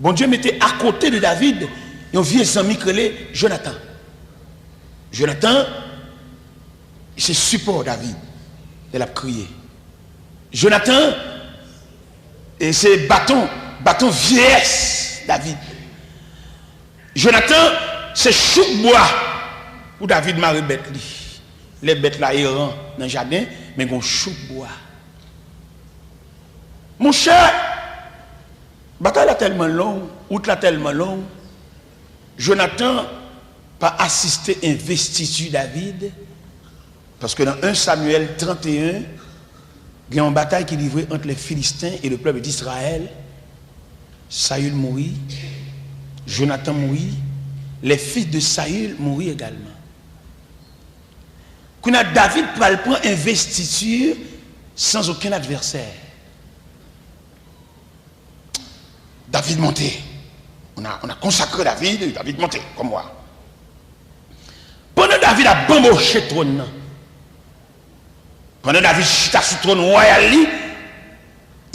Bondye mete akote de David yon vye zanmi k rele Jonatan. Jonatan, se sipò David lè l ap kriye. Jonatan, e se baton, baton vyeyès David. Jonatan, se chouk bwa pou David mare bèt li. Lè bèt la eran nan jaden, men gon chouk bwa. Monchè, batay la tèlman long, wout la tèlman long, Jonatan pa asiste envestiti David, paske nan en Samyèl tranteyen, gen yon batay ki livre ant les Philistins et le peuple d'Israël. Saül mouri, Jonatan mouri, les fils de Saül mouri également. Kounye a, David pral pran envestiti san okenn advèsè. David monte. On a, on a consacré David, David monte comme roi. Pandan David ap banboche twòn nan, pandan David chita sou twòn wayal li,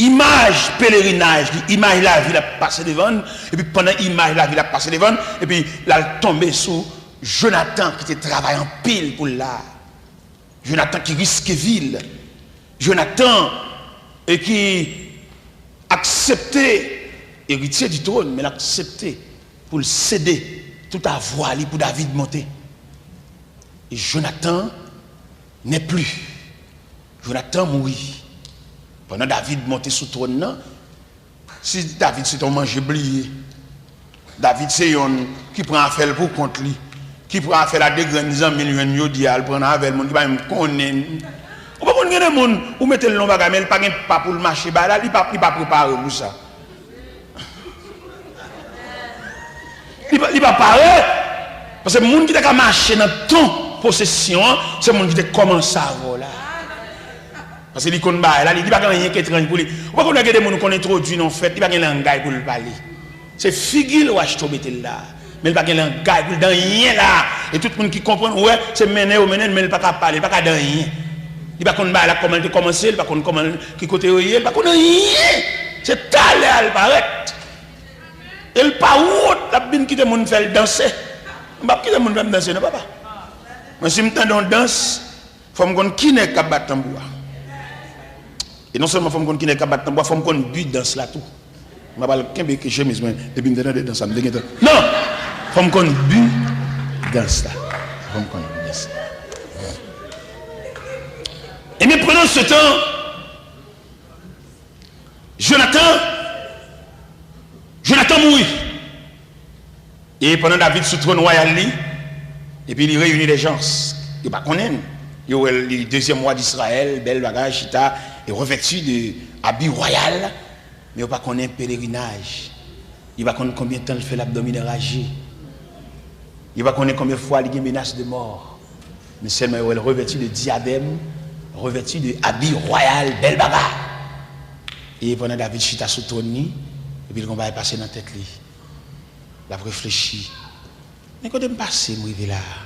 imaj pelerinaj li, imaj lavil ap pase devan l, epi pandan imaj lavil ap pase devan l, epi l al tonbe sou Jonatan ki te travay anpil pou l la. Jonatan ki riske vi l. Jonatan, e ki aksepte, eritye di twòn, men l aksepte pou l sede tout avwa li pou David monte. E Jonatan n'est plus. Jonatan mouri. Pandan David monte sou twòn nan, si David se te yon manje bliye, David se yonn ki pran afè l pou kont li, ki pran afè l a de grenn zanmi l jwenn jodi a, l pran nan avè l, moun ki pa menm konnen l. Ou pa konn gen de moun, ou mete l nan yon bagay, men l pa gen pa pou l mache bay la, li pa, li pa prepare pou sa. Li pa, li pa pare. Paske moun ki te ka mache nan ton posesyon an, se moun ki te kòmanse avè w la. Paske li konn bagay la, li, li pa gen anyen ki etranj pou li. Ou pa konn gen de moun ou konn entwodui nan yon fèt, li pa gen langay pou l pale. Se figi l w achte w mete l la. Men l pa gen langay pou l di anyen la. E tout moun ki konprann, ou wè, se mennen yo mennen l, men l pa ka pale, l pa ka di anyen. Li pa konn bagay la kòman l te kòmanse, li pa konn kòman, ki kote yo ye, li pa konn anyen. Se talè a l parèt. E l pa wont, l ap vin kite moun fè l danse. M p ap kite moun fè m danse non, papa. Mwen, si m tande yon dans, fò m konn ki nèg k ap bat tanbou a. E non sèlman fò m konn ki nèg k ap bat tanbou a, fò m konn bi dans la tou. M pa pral kenbe ke chemiz mwen, depi m te tande dans la, m te gentan. Non! Fò m konn bi dans la. Fò m konn bi dans la. Ebyen, pandan se tan, Jonatan, Jonatan mouri. E pandan David sou twòn wayal li, epi li reyini lè jan, yo pa konnen l. Yo wè l, li dezyèm wa d Izrayèl, bèl bagay, chita, e revèti de abi wayal, men yo pa konnen pelerinaj. Yo pa konn konbyen tan l fè l ap dòmi nan raje. Yo pa konnen konbyen fwa li gen menas de mò. Men sèlman yo wè l revèti de dyadèm, revèti de abi wayal, bèl bagay. E pandan David chita sou twòn li, epi l gen yon bagay pase nan tèt li. L ap reflechi. Men kote m pase, m rive la a?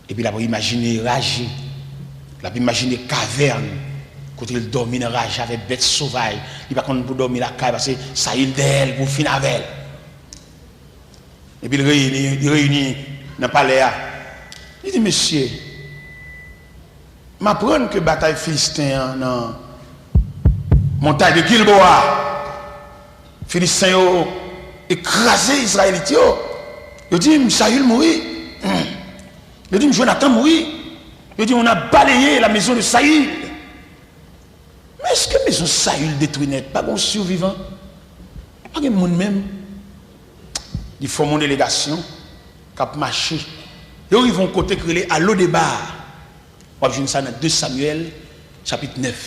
Epi l ap imajine raje. L ap imajine kavèn kote l dòmi nan raje avèk bèt sovaj. Li pa konn pou dòmi lakay paske Sayil dèyè l pou fin avè l. Epi l reyini, li reyini nan palè a. Li di, "Mesye, m aprann ke batay Filisten an nan montay de Gilboa, Filisten yo kraze Izrayelit yo. Yo di m Sayil mouri. Yo di m Jonatan mouri. Yo di m on a balayé la maison de Sayil." Men èske mezon Sayil detwi nèt? Pa gen yon sivivan? Pa gen moun menm? Li fòme yon delegasyon k ap mache. Yo rive yon kote k rele a Lodeba. W ap jwenn sa nan de Samyèl, chapit nèf.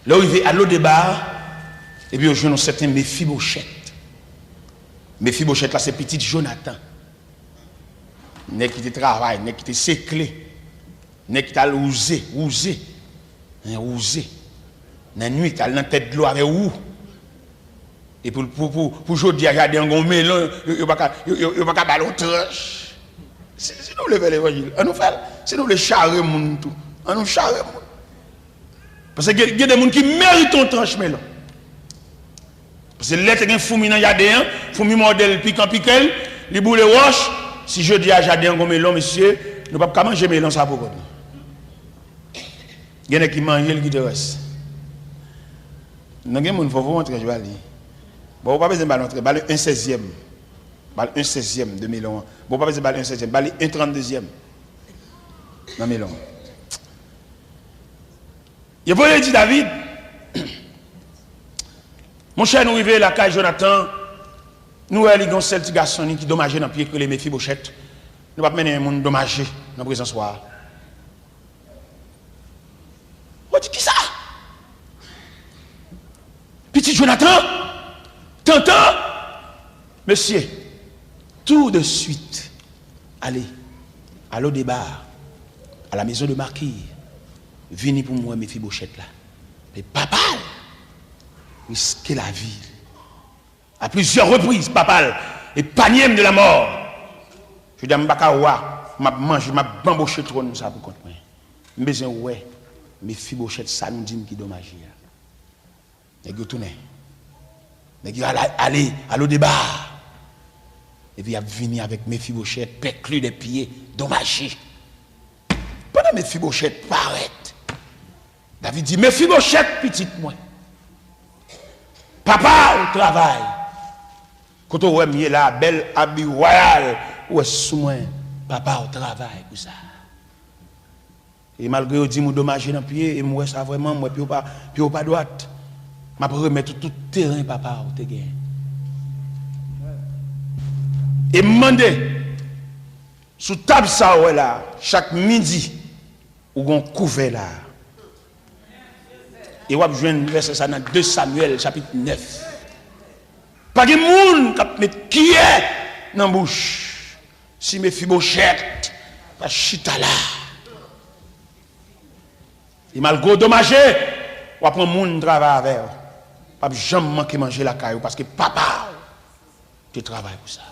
Lè yo rive a Lodeba, epi yo jwenn yon sèten Mefibochèt. Mefibochèt la se pitit Jonatan. Nèg ki te travay, nèg ki te sekle, nèg ki t al wouze, wouze, hein, wouze. Nan nwit, al nan tèt dlo avè wou. E pou, pou, pou, pou jodi a, jaden an gon melon, yo, yo pa ka, yo, yo, yo pa ka ba l yon tranch. Si, si nou vle fè levanjil, an nou fè l. Si nou vle chare moun tou, an nou chare moun. Paske gen, gen de moun ki merite yon tranch melon. Paske lè te gen foumi nan jaden an, foumi mòde l, pikan pike l, li boule wòch. Si jodi a jaden an gon melon, mesye, nou p ap ka manje melon sa pou kont nou. Gen nèg ki manje l kite rès. Non, gen moun fò voye yon tranch ba li. Bon, ou pa bezwen ba l yon tranch, ba li en sèzyèm. Ba l en sèzyèm de melon an. Bon, ou pa bezwen ba l en sèzyèm, ba li en tranndezyèm nan melon an. Yo voye di David, "Monchè, nou rive lakay Jonatan, nou wè li gen yon sèl ti gason li ki domaje nan pye ki rele Mefibochèt. Nou p ap mennen moun domaje nan prezans wa a." Ou di, "Kisa? Pitit Jonatan? Tantan?" Mesye, tout de suite, ale a Lodeba, à la maison de Makir, vini pou m wè Mefibochèt la. Men papa l riske lavi l. A plizyè repriz, papa l epanye m de la mò. Jodi a, m pa ka wa, m ap manje, m ap banboche twòn sa pou kont mwen. M bezwen wè Mefibochèt sa nou di m ki domaje a. Nèg yo tounen. Nèg yo ale, ale a Lodeba. Epi y ap vini avèk Mefibochèt, pèkli de pye, domaje. Pandan Mefibochèt parèt, David di, "Mefibochèt, pitit mwen, papa w travay. Kote w wè m ye la, bèl abi wayal ou wè sou mwen, papa w travay pou sa." E malgre yo di m ou domaje nan pye, e m wè sa vrèman, m wè pye w pa, pye w pa dwat. M ap remèt ou tout teren papa w te genyen. E m mande, sou tab sa w wè la, chak midi, ou gon kouvè la. E w ap jwenn vèsè sa nan de Samyèl, chapit nèf. Pa gen moun k ap met kiyè nan bouch. Si Mefibochèt pa chita la, e malgre w domaje, w ap pran moun travay avè w. P ap janm manke manje lakay ou, paske papa w te travay pou sa.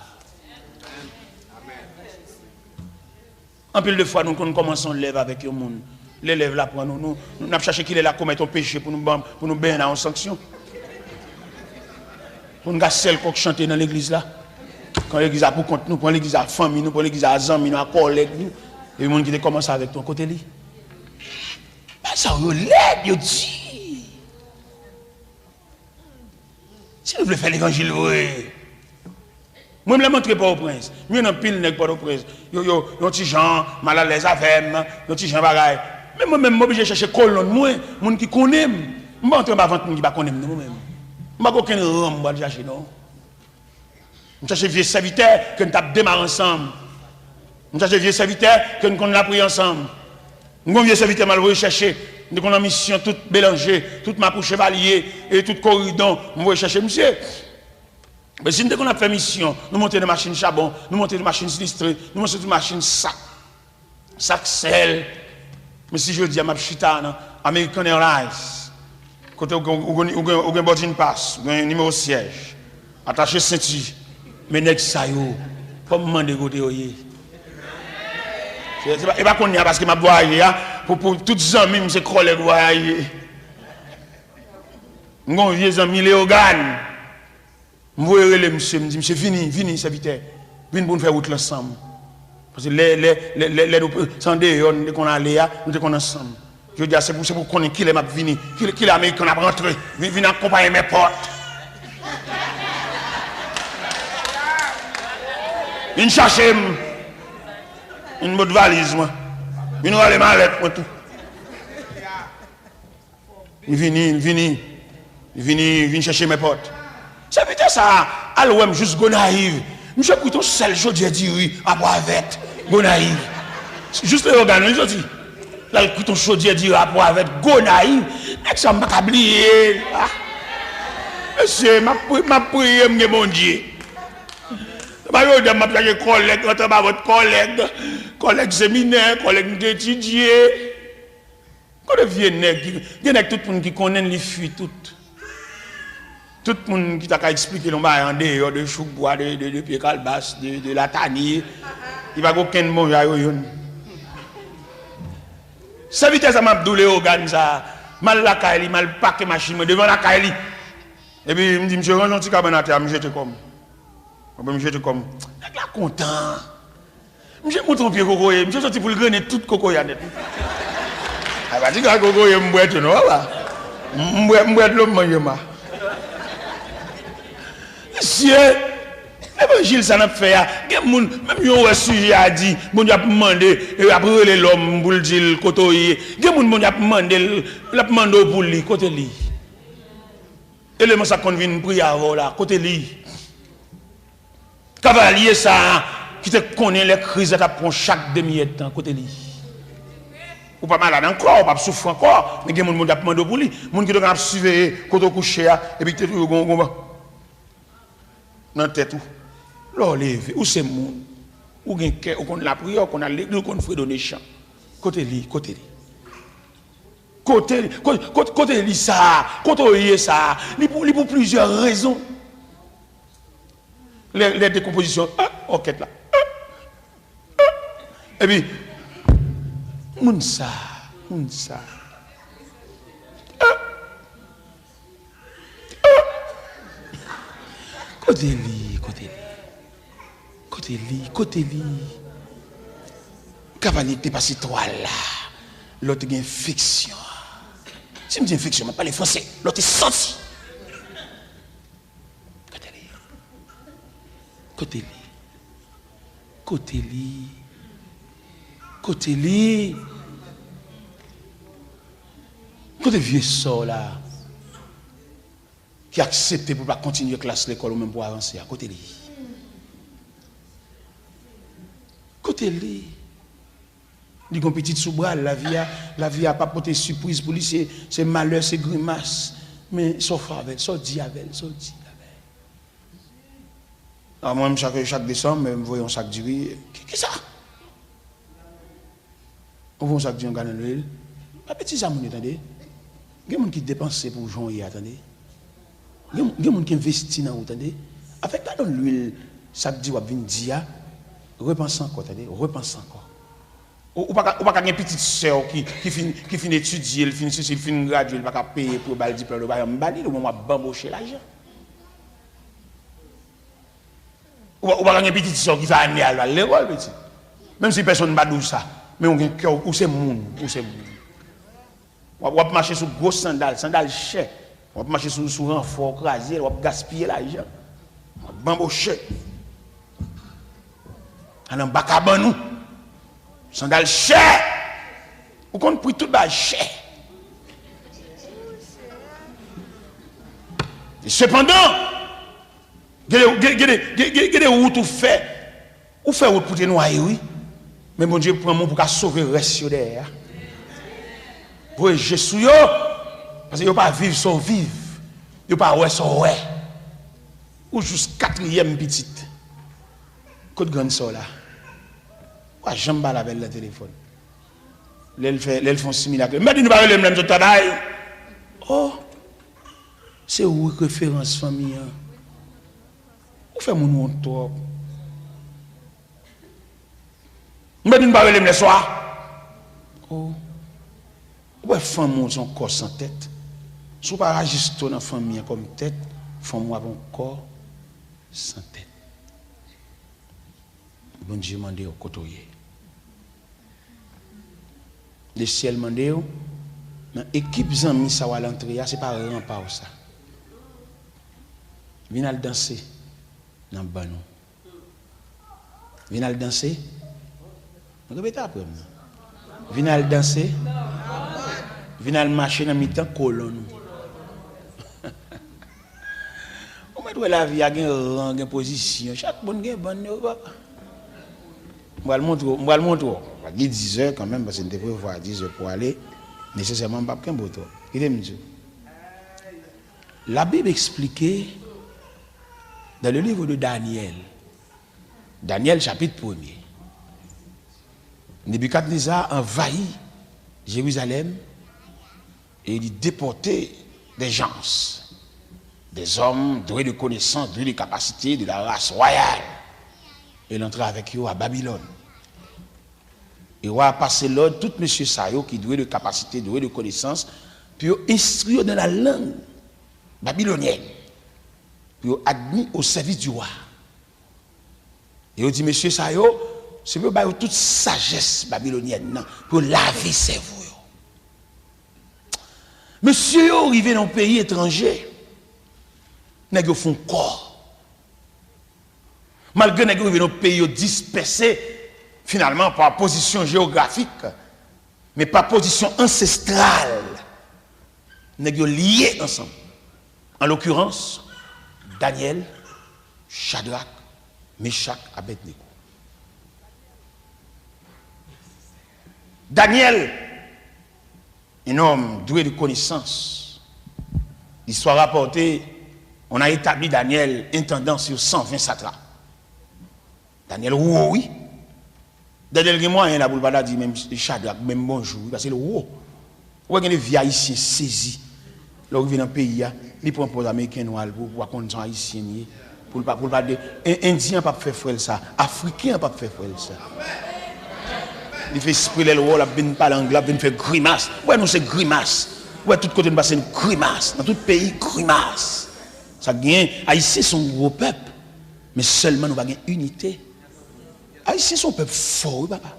Anpil de fwa, nou konn kòmanse yon lèv avèk yon moun. Lè lèv la pran nou, nou, nou, n ap chache kilè l a komèt yon peche pou nou ban, pou nou benyen nan yon sanksyon. Pou n ka sèl kòk chante nan legliz la. Pran legliz la pou kont nou, pran legliz la a fanmi nou, pran legliz la a zanmi nou, a kòlèg nou. Epi moun ki te kòmanse avèk nou, kote li? Bagay sa yo lèd, yo di. Si nou vle fè levanjil vre. Mwen, lè m antre Pòtoprens, m jwenn anpil nèg Pòtoprens. Yo, yo, yon ti jan malalèz avè m, yon ti jan bagay. Men mwen menm, m oblije chèche kolonn mwen, moun ki konnen m. M pa antre anba vant moun ki pa konnen m, non, mwen menm. M pa gen okenn ran m pral chache, non. M chache vye sèvitè ke n t ap demare ansanm. M chache vye sèvitè ke n konn lapriyè ansanm. M gon vye sèvitè m al voye chèche. M te konn nan misyon tout Belanje, tout Mapou Chevalye, e tout Koridon, m voye chèche misye. Men si n te konn ap fè misyon, nou monte nan machin chabon, nou monte nan machin sinistre, nou monte sou machin sak, sak sèl. Men si jodi a m ap chita nan American Airlines, kote ou gen, ou gen, ou gen, ou gen boarding pass, ou gen nimewo syèj, atache senti, men nèg sa yo, fò m mande kote yo ye. Se, se pa, e pa kounye a paske m ap vwayaje a, pou, pou tout zanmi m se kòlèg vwayaje. M gon vye zanmi Leyogàn. M voye rele misye, m di, "Misye, vini, vini, sèvitè. Vin pou n fè wout la ansanm." Paske lè, lè, lè, lè, lè nou, se andeyò nou te konn ale a, nou te konn ansanm. Jodi a, se pou, se pou konnen kilè m ap vini, kilè, kilè American ap rantre. Vin, vin akonpaye m èpòt. Vin chache m. Vin pot valiz mwen. Vin rale malèt mwen tou. Li vini, li vini, li vini, vin chèche m èpòt. Sèvitè sa a al wè m jis Gonayiv. Misye kwit yon sèl chodyè diri a pwa vèt Gonayiv. Jis Leyogàn wi l soti. L al kwit yon chodyè diri a pwa vèt Gonayiv. Nèg sa a m pa ka bliye l. Ah. Mesye, m ap pri-, m ap priye, m gen Bondye. Se pa jodi a m ap chache kòlèg, rantre anba vant kòlèg. Kòlèg se minè, kòlèg m te etidye. Kote vye nèg ki, gen nèg tout moun ki konnen l, li fui tout. Tout moun ki ta ka eksplike l yon bagay andeyò de chouk bwa, de, de, de pye kalbas, de, de latanye, li pa gen okenn bon jan yo jwenn. Sèvitè sa m ap di w, Leyogàn sa, m al lakay li, m al pake machin mwen devan lakay li. Epi m di, "Misye, rann yon ti kabann atè a, m jete kò m." Epi m jete kò m. Nèg la kontan. Misye monte yon pye kokoye, misye soti pou l grennen tout kokoye a nèt. A pa ti grenn kokoye m bwè tou non, papa. M, m bwè, m bwè dlo m manje m a. Mesye, levanjil sa n ap fè a, gen moun, menm jan w wè sijè a di, Bondye ap mande, e ap rele lòm pou l di l kote w ye. Gen moun Bondye ap mande l, l ap mande w pou li, kote li? Eleman sa k konn vin priye avè w la, kote li? Kavalye sa a ki te konnen lè kriz la t ap pran w chak demi èdtan, kote li? Ou pa malad ankò, ou p ap soufri ankò, men gen moun Bondye ap mande w pou li. Moun ki te konn ap siveye kote w kouche a, epi ki te toujou gen yon, gen yon nan tèt ou. Lè w leve, ou se moun. Ou gen kè, ou konn lapriyè, ou konn al legliz, ou konn fredone chan. Kote li? Kote li? Kote, ko-, ko-, kote li sa a? Kote w ye sa a? Li pou, li pou plizyè rezon. Lè, lè dekonpozisyon, ah, òkèt la. Ah, ah. Epi, moun sa, moun sa. Ah, ah. Kote li, kote li? Kote li, kote li? Kavalye te pase twa la. Lè w te gen enfeksyon. Si m di enfeksyon, m ap pale franse. Lè w te santi. Kote li? Kote li? Kote li? Kote li? Kote vye sè w la ki aksepte pou l pa kontinye klas lekòl ou menm pou avanse a? Kote li? Kote li? Li gon pitit sou bra l, lavi a, lavi a pa pote sipriz pou li, se, se malè, se grimas. Men sa w fè avè l, sa w di avè l, sa w di avè l. A mwen, chak, chak desanm, m voye yon sak diri. Ki, ki sa? Ou voye yon sak diri, yon galon lwil. Pa betize moun yo, tande. Gen moun ki depanse pou jan w ye a, tande. Gen, gen moun ki envesti nan ou, tande. Avèk galon lwil, sak diri w ap vin di a, repanse ankò, tande. Repanse ankò. Ou, ou pa ka, ou pa ka gen pitit sè w ki, ki fin, ki fin etidye, l fin sesi, l fin gradye, l pa ka peye pou yo ba l diplòm, yo pa janm ba li l, ou menm w ap banboche lajan. Ou pa, ou pa ka gen pitit sè w ki fè ane a l pa al lekòl, pitit. Menm si pèsonn pa di w sa, men ou gen kè, ou se moun, ou se moun. W ap, w ap mache sou gwo sandal, sandal chè. W ap mache sou, sou ranfò, w kraze l, w ap gaspiye lajan. W ap banboche. Al anba kabann ou. Sandal chè. Ou konn pri tout bagay chè. E sepandan, gen de, gen, gen de, gen, gen, gen de wout ou fè. Ou fè wout pou te nwaye, wi. Men Bondye pran moun pou ka sove rès yo dèyè a. Voye je sou yo, paske yo pa viv sa w viv. Yo pa wè sa w wè. Ou jis katriyèm pitit. Kot grann sè w la? Ou pa janm pale avè l nan telefòn. Lè l fè, lè l fè yon similak, m pa di nou pa rele m lè m sot travay. Oh, se ou ki referans fanmi an. Ou fè moun wont twòp. M pa di nou pa rele m lè swa. Oh. Ou wè fanmi w se yon kò san tèt. Si w pa rajistre w nan fanmi an kòm tèt, fanmi w ap yon kò san tèt. Bondye mande w kote w ye. Lesyèl mande w, nan ekip zanmi sa w al antre a, se pa ran pa w sa. Vin al danse nan bann ou. Vin al danse. Repete apre m non. Vin al danse. Vin al mache nan mitan kolonn ou. Ou mèt wè lavi a gen ran, gen pozisyon. Chak moun gen bann yo, papa. M pral montre w, m pral montre w. Li dizè kanmenm, paske m te prevwa dizè pou ale. Nesesèman, m p ap kenbe w twòp. Kite m di w. Labib eksplike, dans le livre de Daniel, Daniel chapitre premier, Nebikadneza anvayi Jerizalèm e li depòte des gens, des hommes doués de connaissances, doués de capacités, de la race royale. E l antre avèk yo a Babilòn. E wa a pase lòd tout mesye sa yo ki dwe de kapasite, dwe de konesans, pou yo enstwi yo nan la lang babilonyèn, pou yo admi o sèvis di wa. E yo di mesye sa yo, se pou yo ba yo tout sajès babilonyèn nan, pou yo lave sèvo yo. Mesye yo rive nan yon peyi etranje, nèg yo fè yon kò. Malgre nèg yo rive nan peyi yo dispèse, finalman, pa pozisyon jewografik, men pa pozisyon ansestral, nèg yo lye ansanm. An lokirans, Danyèl, Chadrak, Mechak, Abèdnego. Danyèl, un homme doué de connaissances. L'histoire rapporte, on a établi Daniel intendant sur cent vingt satrapes. Daniel wo, wi. Daniel gen mwayen la pou l pa ta di menm Chadrak, menm bonjou, wi, paske l wo. Ou wè gen de vye Ayisyen sezi. Lè w rive nan peyi a, li pran pòz Ameriken nwa l pou, pou w pa konn se yon Ayisyen li ye. Pou l pa, pou l pa de, En-, Endyen an p ap fè frè l sa. Afriken an p ap fè frè l sa. Li fè espre lè l wè w, l ap vin pale anglè, l ap vin fè grimas. Ou wè nou se grimas. Ou wè tout kote nou pase nou grimas. Nan tout peyi, grimas. Sa k genyen, Ayisyen se yon gwo pèp, men sèlman nou pa gen inite. Ayisyen se yon pèp fò, wi, papa.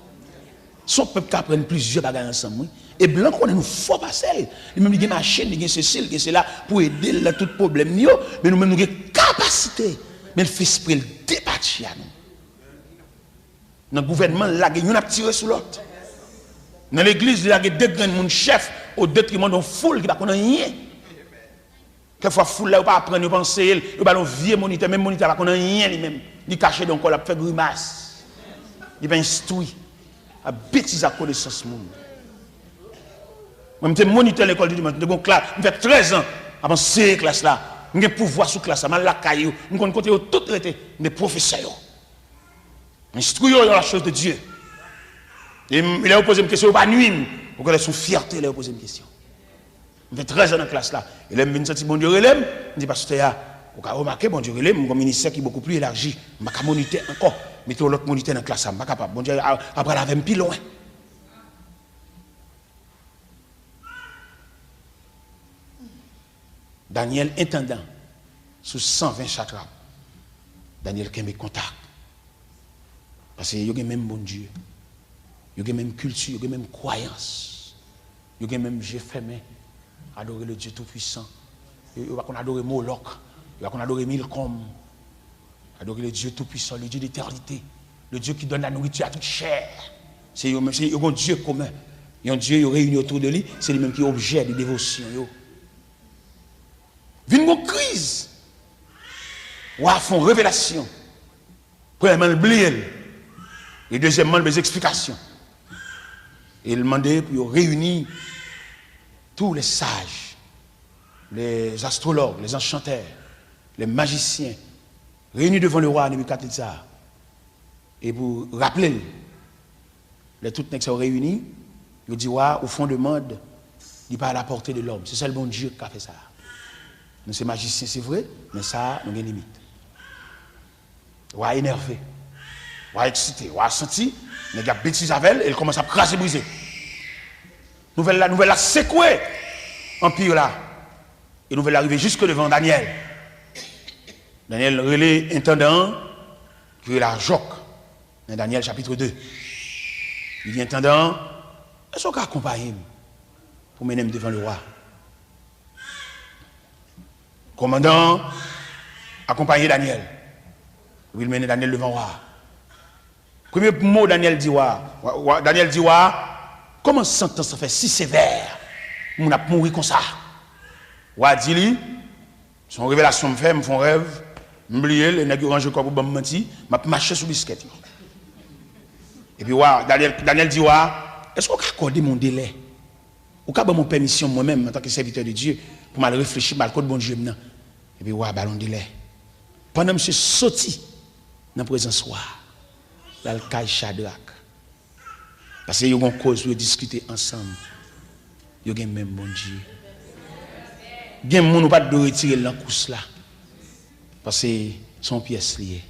Se yon pèp k aprann plizyè bagay ansanm, wi. E blan konnen nou fò pase l. Li menm li gen machin, li gen sesi, li gen sela pou ede l nan tout pwoblèm li yo. Men nou menm nou gen kapasite. Men l fè espre l depatche a nou. Nan gouvènman l la, gen youn ap tire sou lòt. Nan legliz, li lage de grenn moun chèf o detriman de yon foul ki pa konn anyen. Kèk fwa, foul la, yo pa aprann, yo pa anseye l, yo ba l yon vye monitè, menm monitè a pa konn anyen li menm. Li kache dan yon kwen, l ap fè grimas. Li pa enstwi. A betiz ak konesans moun. Mwen, m te monitè lekòl di dimanch, m te gon klas, m fè trèz an ap anseye klas la. M gen pouvwa sou klas la, m al lakay yo, m konn kote yo tout rete, m te pwofesè yo. M enstwi yo dans la chose de Dieu. E m, lè yo poze m kesyon, yo pa nwi m. Okontrè, se yon fyète lè yo poze m kesyon. M fè trèz an nan klas la. E lè m vin santi Bondye rele m, m di pastè a, ou ka remake Bondye rele m, m gon ministè ki bokou pli elaji. M pa ka monitè ankò. Mete yon lòt monitè nan klas la, m pa kapab. Bondye a, ap pral avè m pi lwen. Danyèl entandan sou san ven chatrap. Danyèl kenbe kontak. Paske yo gen menm Bondye. Yo gen menm kilti, yo gen menm kwayans. Yo gen menm je fèmen. Adore le Dieu Tout-Puissant. Yo, yo pa konn adore Molòk. Yo pa konn adore Milkòm. Adore le Dieu Tout-Puissant, le Dieu d'éternité, le Dieu qui donne la nourriture à toute chair. Se yo menm, se yo gon Dye komen. Yon Dye yo reyini otou de li, se li menm ki objè de devosyon yo. Vin gon kriz. Wa fè yon revelasyon. Premyèman, l bliye l. E dezyèmman, l bezwen eksplikasyon. E l mande pou yo reyini tous les sages, les astrologues, les enchanteurs, les magiciens, réunis devant le roi Nebikadnetza. E pou raple l, lè tout nèg sa yo reyini, yo di wa, ou fè yon demann, li pa à la portée de l'homme. Se sèl Bondye ki ka fè sa. Nou se majisyen, se vre, men sa, nou gen limit. Wa enève. Wa eksite. Wa santi nèg ap betize avè l e l kòmanse ap kraze brize. Nouvèl la, nouvèl la sekwe anpi la. E nouvèl la rive jiske devan Danyèl. Danyèl rele entandan an, ki rele Ajòk, nan Danyèl chapit de. Li di, entandan an, èske w ka akonpaye m pou mennen m devan lewa? Kòmandan an akonpaye Danyèl. Epi l mennen Danyèl devan wa a. Premye mo Danyèl di wa a, wa, wa, Danyèl di wa a, kòman santans sa fè si sevè? Moun ap mouri konsa. Wa a di li, se yon revelasyon m fè, m fè yon rèv, m bliye l, e nèg yo ranje kò pou ban m manti, m ap mache sou biskèt yo. Epi wa, Danyèl, Danyèl di wa a, èske w ka akòde m yon delè? Ou ka ban m yon pèmisyon mwen menm, antanke sèvitè de Dye, pou m al reflechi, m al kot Bondye m nan? Epi wa ba l yon delè. Pandan misye soti nan prezans wa, l al kay Chadrak. Paske yo gen yon koz pou yo diskite ansanm. Yo gen menm Bondye. Gen moun ou pa t dwe retire l nan kous la. Paske se yon pyès li ye.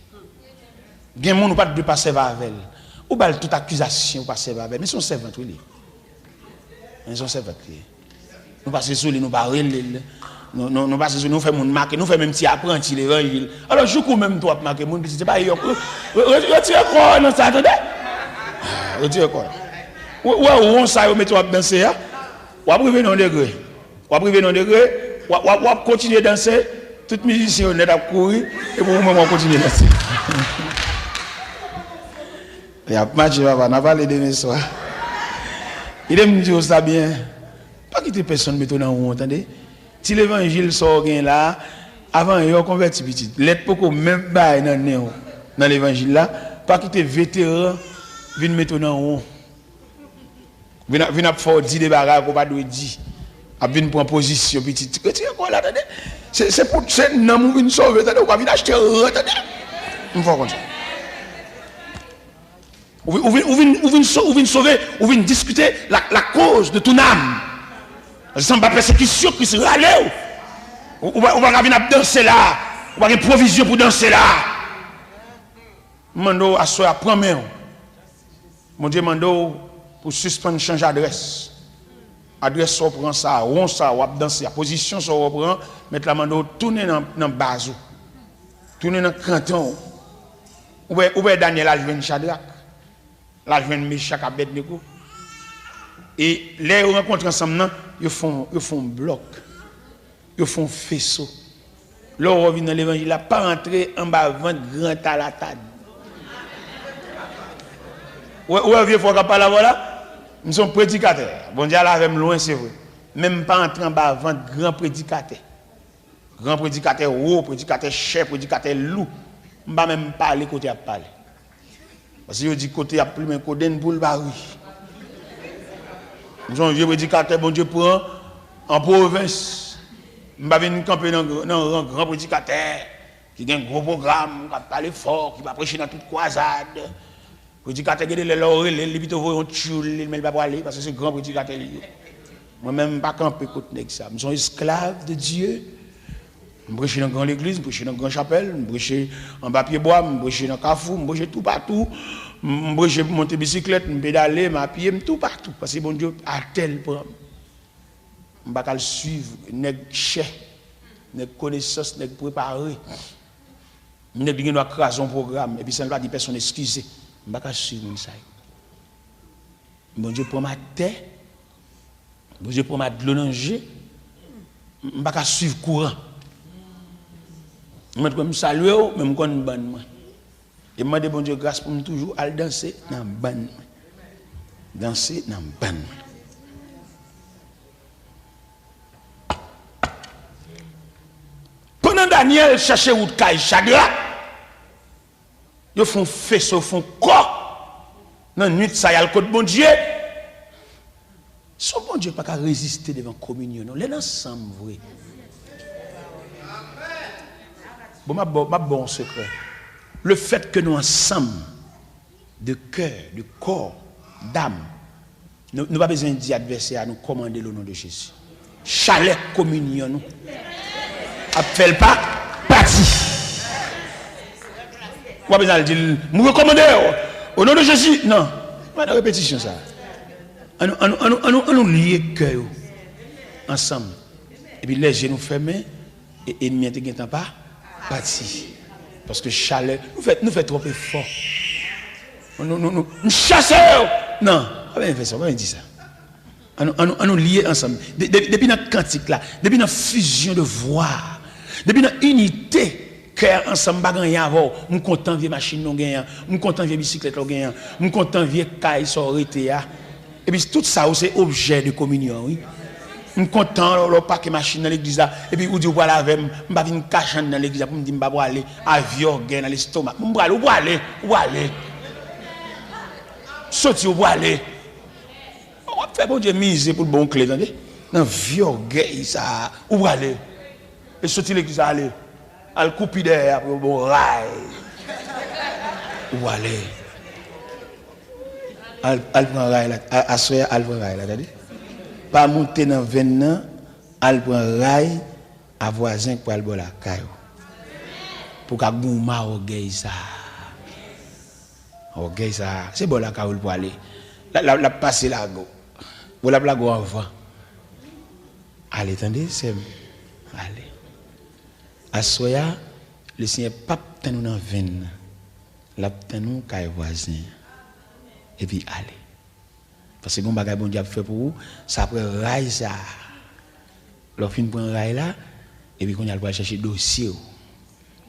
Gen moun ou pa t dwe pa sèvi avè l. Ou ba l tout akizasyon ou pa sèvi avè l. Men se yon sèvant wi li ye. Men se yon sèvant li ye. Nou pase sou li, nou pa rele l. Nou, nou, nou pase sou li, nou fè moun make, nou fè menm ti apranti levanjil. Alò, jouk ou menm tou w ap make moun, pitit, se pa yòk. Re-, re-, retire kò w nan sa, tande? Retire kò w. Ou, ou wè won sa yo mete w ap danse a? W ap rive nan yon degre. W ap rive nan yon degre, w ap, w ap, w ap kontinye danse, tout mizisyen yo nèt ap kouri, epi ou menm w ap kontinye danse. Y ap matche, papa, n a pale demen swa. Kite m di w sa byen. Pa kite pèsonn mete w nan won, tande. Ti levanjil sa w gen la, avan yè w konvèti pitit. Lèt poko menm bay nan nen w nan levanjil la, pa kite veteran vin mete w nan won. Vin ap, vin ap fè w di de bagay ke w pa dwe di. Ap vin pran pozisyon pitit. Retire kò w la, tande. Se, se pou, se nanm ou vin sove, tande. Ou pa vin achte ran, tande. M fè w konn sa. Ou vin, ou vin, ou vin, ou vin so-, ou vin sove, ou vin diskite la, la cause de ton âme. Paske se anba pèsekisyon Kris rale w. Ou, ou pa, ou pa ka vin ap danse la. Ou pa gen pwovizyon pou danse la. M mande w aswè a, pran men w. Bondye mande w pou w sispann chanje adrès. Adrès sa w pran sa, won sa w ap danse a, pozisyon sa w pran, Mèt la mande w tounen nan, nan baz ou. Tounen nan kanton w. Ou wè, ou wè Danyèl al jwenn Chadrak, l al jwenn Mechak, Abèdnego. E lè yo rankontre ansanm nan, yo fè yon, yo fè yon blòk. Yo fè yon feso. Lè w vin nan levanjil la, pa rantre anba vant gran talatad. Ou wè, ou wè vye fwa k ap pale avè w la? M se yon predikatè. Bondye al avè m lwen, se vre. Men m pa antre anba vant gran predikatè. Gran predikatè wo, predikatè chè, predikatè lou. M pa menm pale kote y ap pale. Paske yo di kote y ap plimen kodenn pou l pa ri. M se yon vye predikatè Bondye pran an pwovens. M pa vin kanpe nan, nan ran gran predikatè ki gen gwo pwogram, k ap pale fò, ki pa preche nan tout kwazad. Predikatè gen de lè, lè w rele l, li pito voye yon tchoul li, men li pa prale, paske se gran predikatè li ye. Mwen menm, m pa kanpe kot nèg sa. M se yon esklav de Dye. M preche nan gran legliz, m preche nan gran chapèl, m preche anba pyebwa, m preche nan kafou, m preche toupatou. M, m preche, m monte bisiklèt, m pedale, m apye, m toupatou. Paske Bondye atè l pran m. M pa ka al swiv nèg chè, nèg konesans, nèg prepare. Nèg li gen dwa kraze yon pwogram, epi san l pa di pèsonn eskize. M pa ka swiv moun sa yo. Bondye pran m atè, Bondye pran m ak dlo nan je, m pa ka swiv kouran. Mwen, m salye w, men m konn bann mwen. E m mande Bondye gras pou m toujou al danse nan bann mwen. Danse nan bann mwen. Pandan Danyèl chache wout kay Chadrak, yo fè yon feso, yo fè yon kò. Nan nwit sa, y al kot Bondye. Se yon Bondye k pa ka reziste devan kominyon, non. Lè n ansanm vre. Bon, m ap ba w, m ap ba w yon sekrè. Le fait que nou ansanm, de kè, de kò, dam, nou, nou pa bezwen di advèsè a, nou kòmande l o non de Jezi. Chalè kominyon nou ap fè l pa pati. Ou pa bezwen al di l, "M rekòmande w, o non de Jezi." Non. Pa nan repetisyon sa. Annou, annou, annou, annou, annou lye kè yo ansanm. Epi lè je nou fèmen, e, ènmi an te gentan pa pati. Paske chalè, nou fè, nou fè twòp efò. Nou, nou, nou, nou chase yo. Non, pa bezwen fè sa, pa bezwen di sa. Annou, annou, annou lye ansanm. De, de, depi nan kantik la, depi nan fusion de voix, depi nan inite, kè ansanm, m pa gen anyen avè w. M kontan vye machin nou genyen an. M kontan vye bisiklèt la w genyen an. M kontan vye kay sa w rete a. Epi tout sa yo se objè de kominyon, wi. M kontan lè, lè w pake machin nan legliz la, epi ou di ou pral avè m, m pa vin kache anndan legliz la pou m di m pa prale, a vye ògèy nan lestomak. M prale, ou prale, ou prale. Soti, ou prale. W ap fè Bondye mize pou l ba w kle, tande. Nan vye ògèy sa a, ou prale. E soti legliz la, ale. Al koupi dèyè apre yo ba w ray. Ou ale. Al, al pran ray la. A, aswè a, al pran ray la, tande. Pa monte nan venn nan, al pran ray a vwazen k pral bò lakay ou. Pou w ka goumen a ògèy sa a. Ògèy sa a, se bò lakay ou l pwale. L, l, l ap pase lage w. Bon, l ap lage w anvan. Ale, tande, sè m. Ale. Aswè a, Lesenyè p ap tann ou nan venn nan. L ap tann ou kay vwazen an. Epi ale. Paske gen yon bagay Bondye ap fè pou ou, sa apre ray sa a. Lè w fin pran ray la, epi kounye a l pral chèche dosye w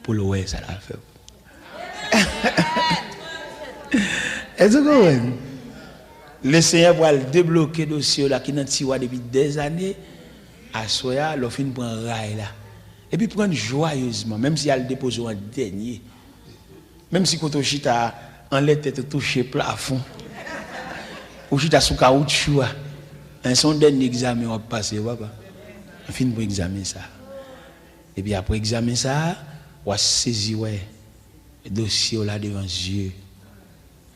pou l wè sa l ap fè pou ou. Èske w konprann? Lesenyè pral debloke dosye w la ki nan tiwa depi dèzane. Aswè a, lè w fin pran ray la, epi pran l jwayezman, menm si y al depoze w an dènye. Menm si kote w chita a, anlè tèt ou touche plafon, ou chita sou kawoutchou a, en, se yon dènye egzamen w ap pase, papa. Fin pran egzamen sa a. Epi apre egzamen sa a, w a sezi wè dosye w la devan zye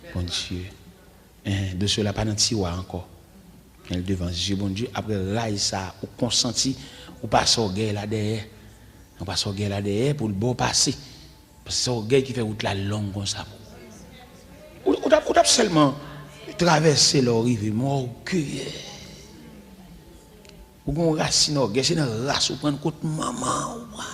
Bondye. En, dosye w la pa nan tiwa ankò. Men l devan zye Bondye. Apre ray sa a, ou konsanti, ou pase ògèy la dèyè. Ou pase ògèy la dèyè pou l ba w pase. Paske se ògèy ki fè wout la long konsa pou ou. Ou, ou t ap, ou t ap sèlman travèse lè w rive, men w ògeyè. Ou gen yon rasin ògèy, se nan ras ou pran l kot manman w.